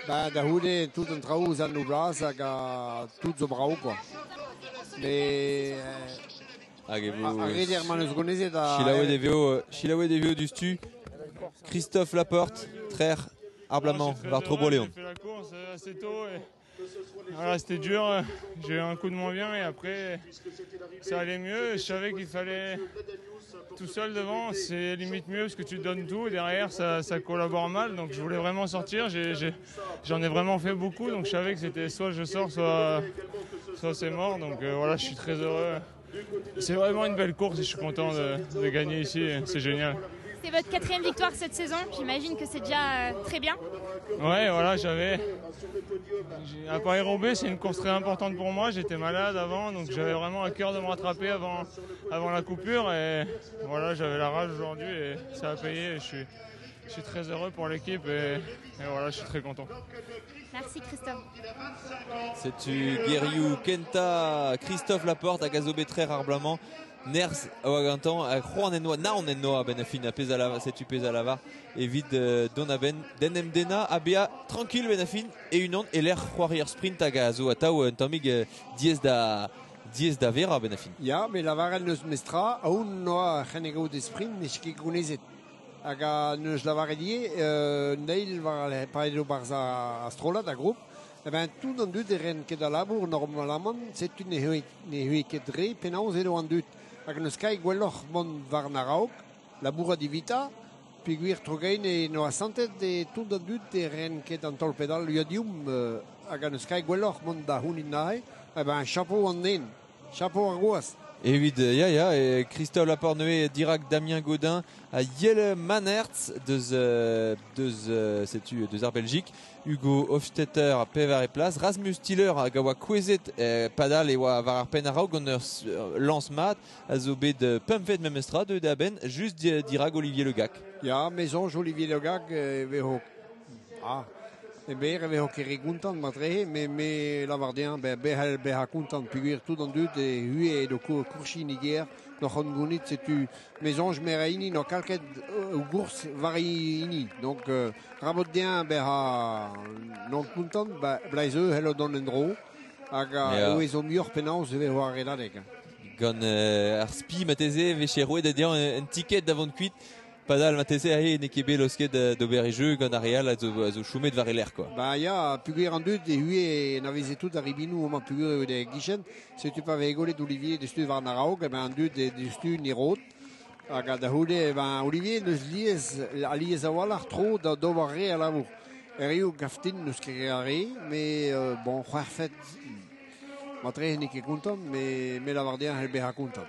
ba da c'houde tout an traoù zan o blaz hag a tout zo brao quoi. Mais hag e vo ar reder ma neus gonezet a Chilaouet e veo du stu Christophe Laporte, trer ar blamañ war Tro Bro-Leon. J'ai fait la course assez tôt et voilà, c'était dur, j'ai eu un coup de moins bien et après ça allait mieux. Je savais qu'il fallait tout seul devant, c'est limite mieux parce que tu donnes tout et derrière ça collabore mal, donc je voulais vraiment sortir, j'en ai vraiment fait beaucoup, donc je savais que c'était soit je sors, soit c'est mort, donc voilà, je suis très heureux. C'est vraiment une belle course et je suis content de gagner ici, c'est génial. C'est votre 4e victoire cette saison, j'imagine que c'est déjà très bien. Ouais, voilà, à Paris-Roubaix, c'est une course très importante pour moi, j'étais malade avant, donc j'avais vraiment à cœur de me rattraper avant la coupure et voilà, j'avais la rage aujourd'hui et ça a payé et je suis très heureux pour l'équipe et voilà, je suis très content. Merci Christophe. Setu Gerioù Kenta, Christophe Laporte hag a zo bet trer ar blamañ. Nerz a oa gantañ hag c'hoant en noa, naon en noa ben a fin a pezh a lavar, setu pezh a lavar evit dont a benn d'en em dennañ a bezañ tranquille ben a fin e unan e lec'h c'hoari ar sprint hag a zo atav un tammig diaes da vera ben a fin. Ya, mais lavaret neus mestra, aoun noa c'hennegaout e sprint ne ket gounezet. Hag a neus lavaret ivez, neil war paedo barzh ar strollad, ar group, eh ben, tout an dud e ren ket a labour normalamant, setu ne hui ket re, penaos edo an dud. Hag neus kai gwelloc'h mont war an araok, labour a divita, pegwir trogein e noa santet e tout an dud e ren ket an taol pedal luadium, hag neus kai gwelloc'h mont da hounin nahe, eh ben, chapeau an den, chapeau ar goaz. Evit, ya, e Christophe Laporte neuze dirak Damien Godin a Jelle Manhertz deus setu deus ar Belgique, Hugo Hofstetter a pevar e plas, Rasmus Tiller hag a oa kouezet padal e oa war ar penn a-raok gant ur lans mat a zo bet pempvet memestra deut da benn just dirak Olivier Le Gac. Ya, me soñj Olivier Le Gac vezo E ber e vezo ket re kontant matrehe, me me lavar dezhañ be behel bezañ kontant peogwir tout an dud e hue edo kourchin e ger n'oc'h an gounit, setu me soñj me ra hini n'o kalket o gours war hini. Donc rabot dezhañ bezañ non kontant, ba blaiz eu hello dont en dro hag yeah. eo zo muioc'h penaos e vezo ar redadeg. Gant ar spi mateze veche roet da dezhañ un ticket da vont kuit. Padal mateze ahe n'eo ket bet losket d'ober e jeu gant ar real a zo choumet war e lec'h quoi. Ba ya, peogwir an dud e hue n'aveze tout ar ribinoù amañ peogwir eo da gichen, setu pa vez golet Olivier deus tu war an araok, ben an dud deus tu ni rot. Hag da c'houde, ben Olivier neus liez, a liez a-walc'h tro da d'ober re a labour. Erioù gaftin neus ket re a re, mais bon, c'hwec'hfet matre n'eo ket kontant, mais me lavar dezhañ c'hell bezañ kontant.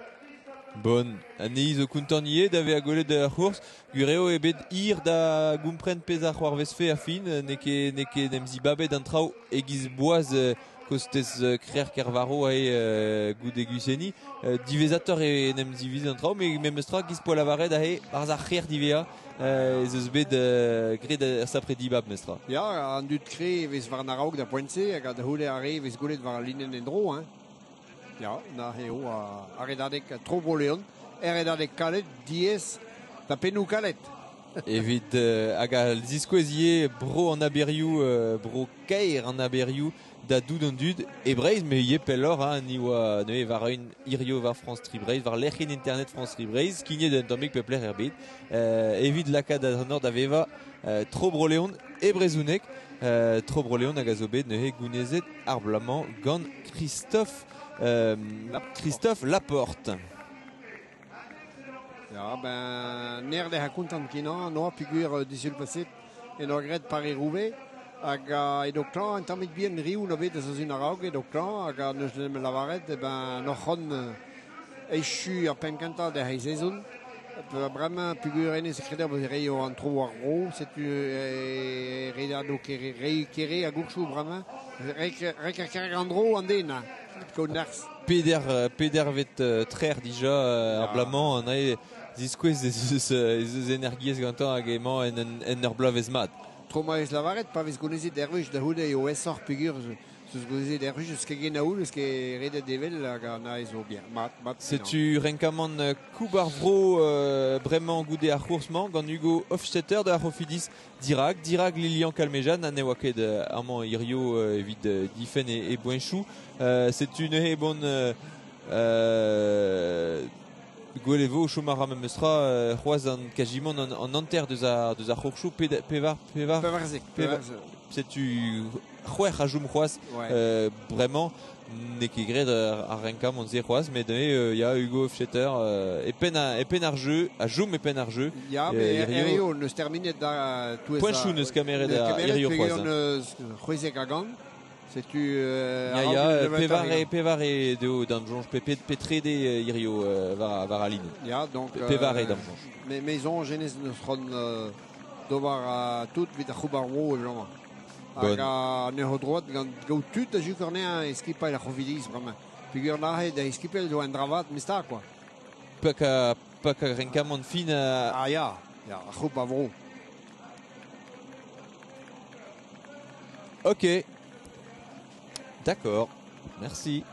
Bon, anezhi zo kontant ivez da vezañ gwelet ar c'hours. Gwir eo eo bet hir da gompren pezh a c'hoarvezfe ar fin, n'eo ket n'eo ket em zibabet an traoù e-giz boaz kostez Krec'h Kervaro aze goude Gwiseni. Diwezhatoc'h eo en em zivizet an traoù, met memes tra giz poa lavaret aze barzh ar c'hrec'h diwezhañ ez eus bet graet ar sapre dibab memes tra. Ya, an dud kre e vez war an araok da poent-se hag da c'houde ar re e vez gwelet war al linenn en-dro, hein. Ya, na eo ar redadeg tro Bro-Leon, er redadeg kalet, diaes, da pennoù kalet. Evit hag a ziskouez ivez bro an aberioù, bro kaer an aberioù da dout an dud e Breizh, met ivez pelloc'h, hein, ni oa neuze war un hirio war France Tri Breizh, war lec'hienn internet France Tri Breizh, skignet un tammig pep lec'h er bed, evit lakaat an nor da vevañ tro Bro-Leon e brezhoneg. Tro Bro-Leon hag a zo bet neuze gounezet ar bloaz-mañ gant Christophe Christophe Laporte. Ya, ben, ner ha kontant kenañ, noa peogwir disul paset en oa graet Paris-Roubaix hag edo klañv un tammig bihan riv na bet da zazun a-raok edo klañv hag neus nemet lavaret e ben n'oc'h on echu ar penn kentañ da sezon. Bremañ peogwir hennezh e kreder e reio an tro war vro, setu redado kere, rei kere a gourchoù bremañ, rek ar kerg an dro an den, kaout nerzh. Peder, pedervet trec'h dija ar bloaz-mañ, an ae ziskouez ez eus energiezh gantañ hag emañ en ur bloavezh mat. Tro ma vez lavaret, pa vez gonezet erwech da c'houde eo aesoc'h peogwir zeus gonezet erwech eus ket genaoul, eus ket redet evel hag an ae zo bien. Mat, mat. Setu renkamant Koub ar Vro bremañ goude ar c'hours-mañ gant Hugo Hofstetter da ar C'hofidis dirak, dirak Lilian Calmejane, ha ne oa ket amañ hirio evit difenn e boenchoù. Setu neuze bon gwell e vo chom a ra memes tra c'hoazh an kajimant an hanter deus ar deus ar c'hourchoù pevar pevar Pevarzek. Setu c'hwec'h a chom c'hoazh bremañ n'eo ket graet ar renkamant se c'hoazh met neuze ya Hugo Hofstetter e penn e penn ar jeu a chom e penn ar jeu. Ya, mais hirio neus terminet da touez Poenchoù neus kemeret hirio c'hoazh. Neus c'hwezek a gant. Setu Ya, ya, pevare pevare deo d'am soñj pe petrede hirio war war al linenn. Ya, donc Pevare d'am soñj. Me me soñj hennezh neus c'hoant d'ober tout evit ar c'houb ar vro evel-mañ. Hag a neuze droad gant gaout tud da jukur anezhañ e skipailh ar C'hovidiz bremañ. Peogwir neuze da eskipel zo un dra vat mesta quoi. Pak a pak a renkamant fin a Ah ya, ya, ar c'houb a vro. Ok. D'accord. Merci.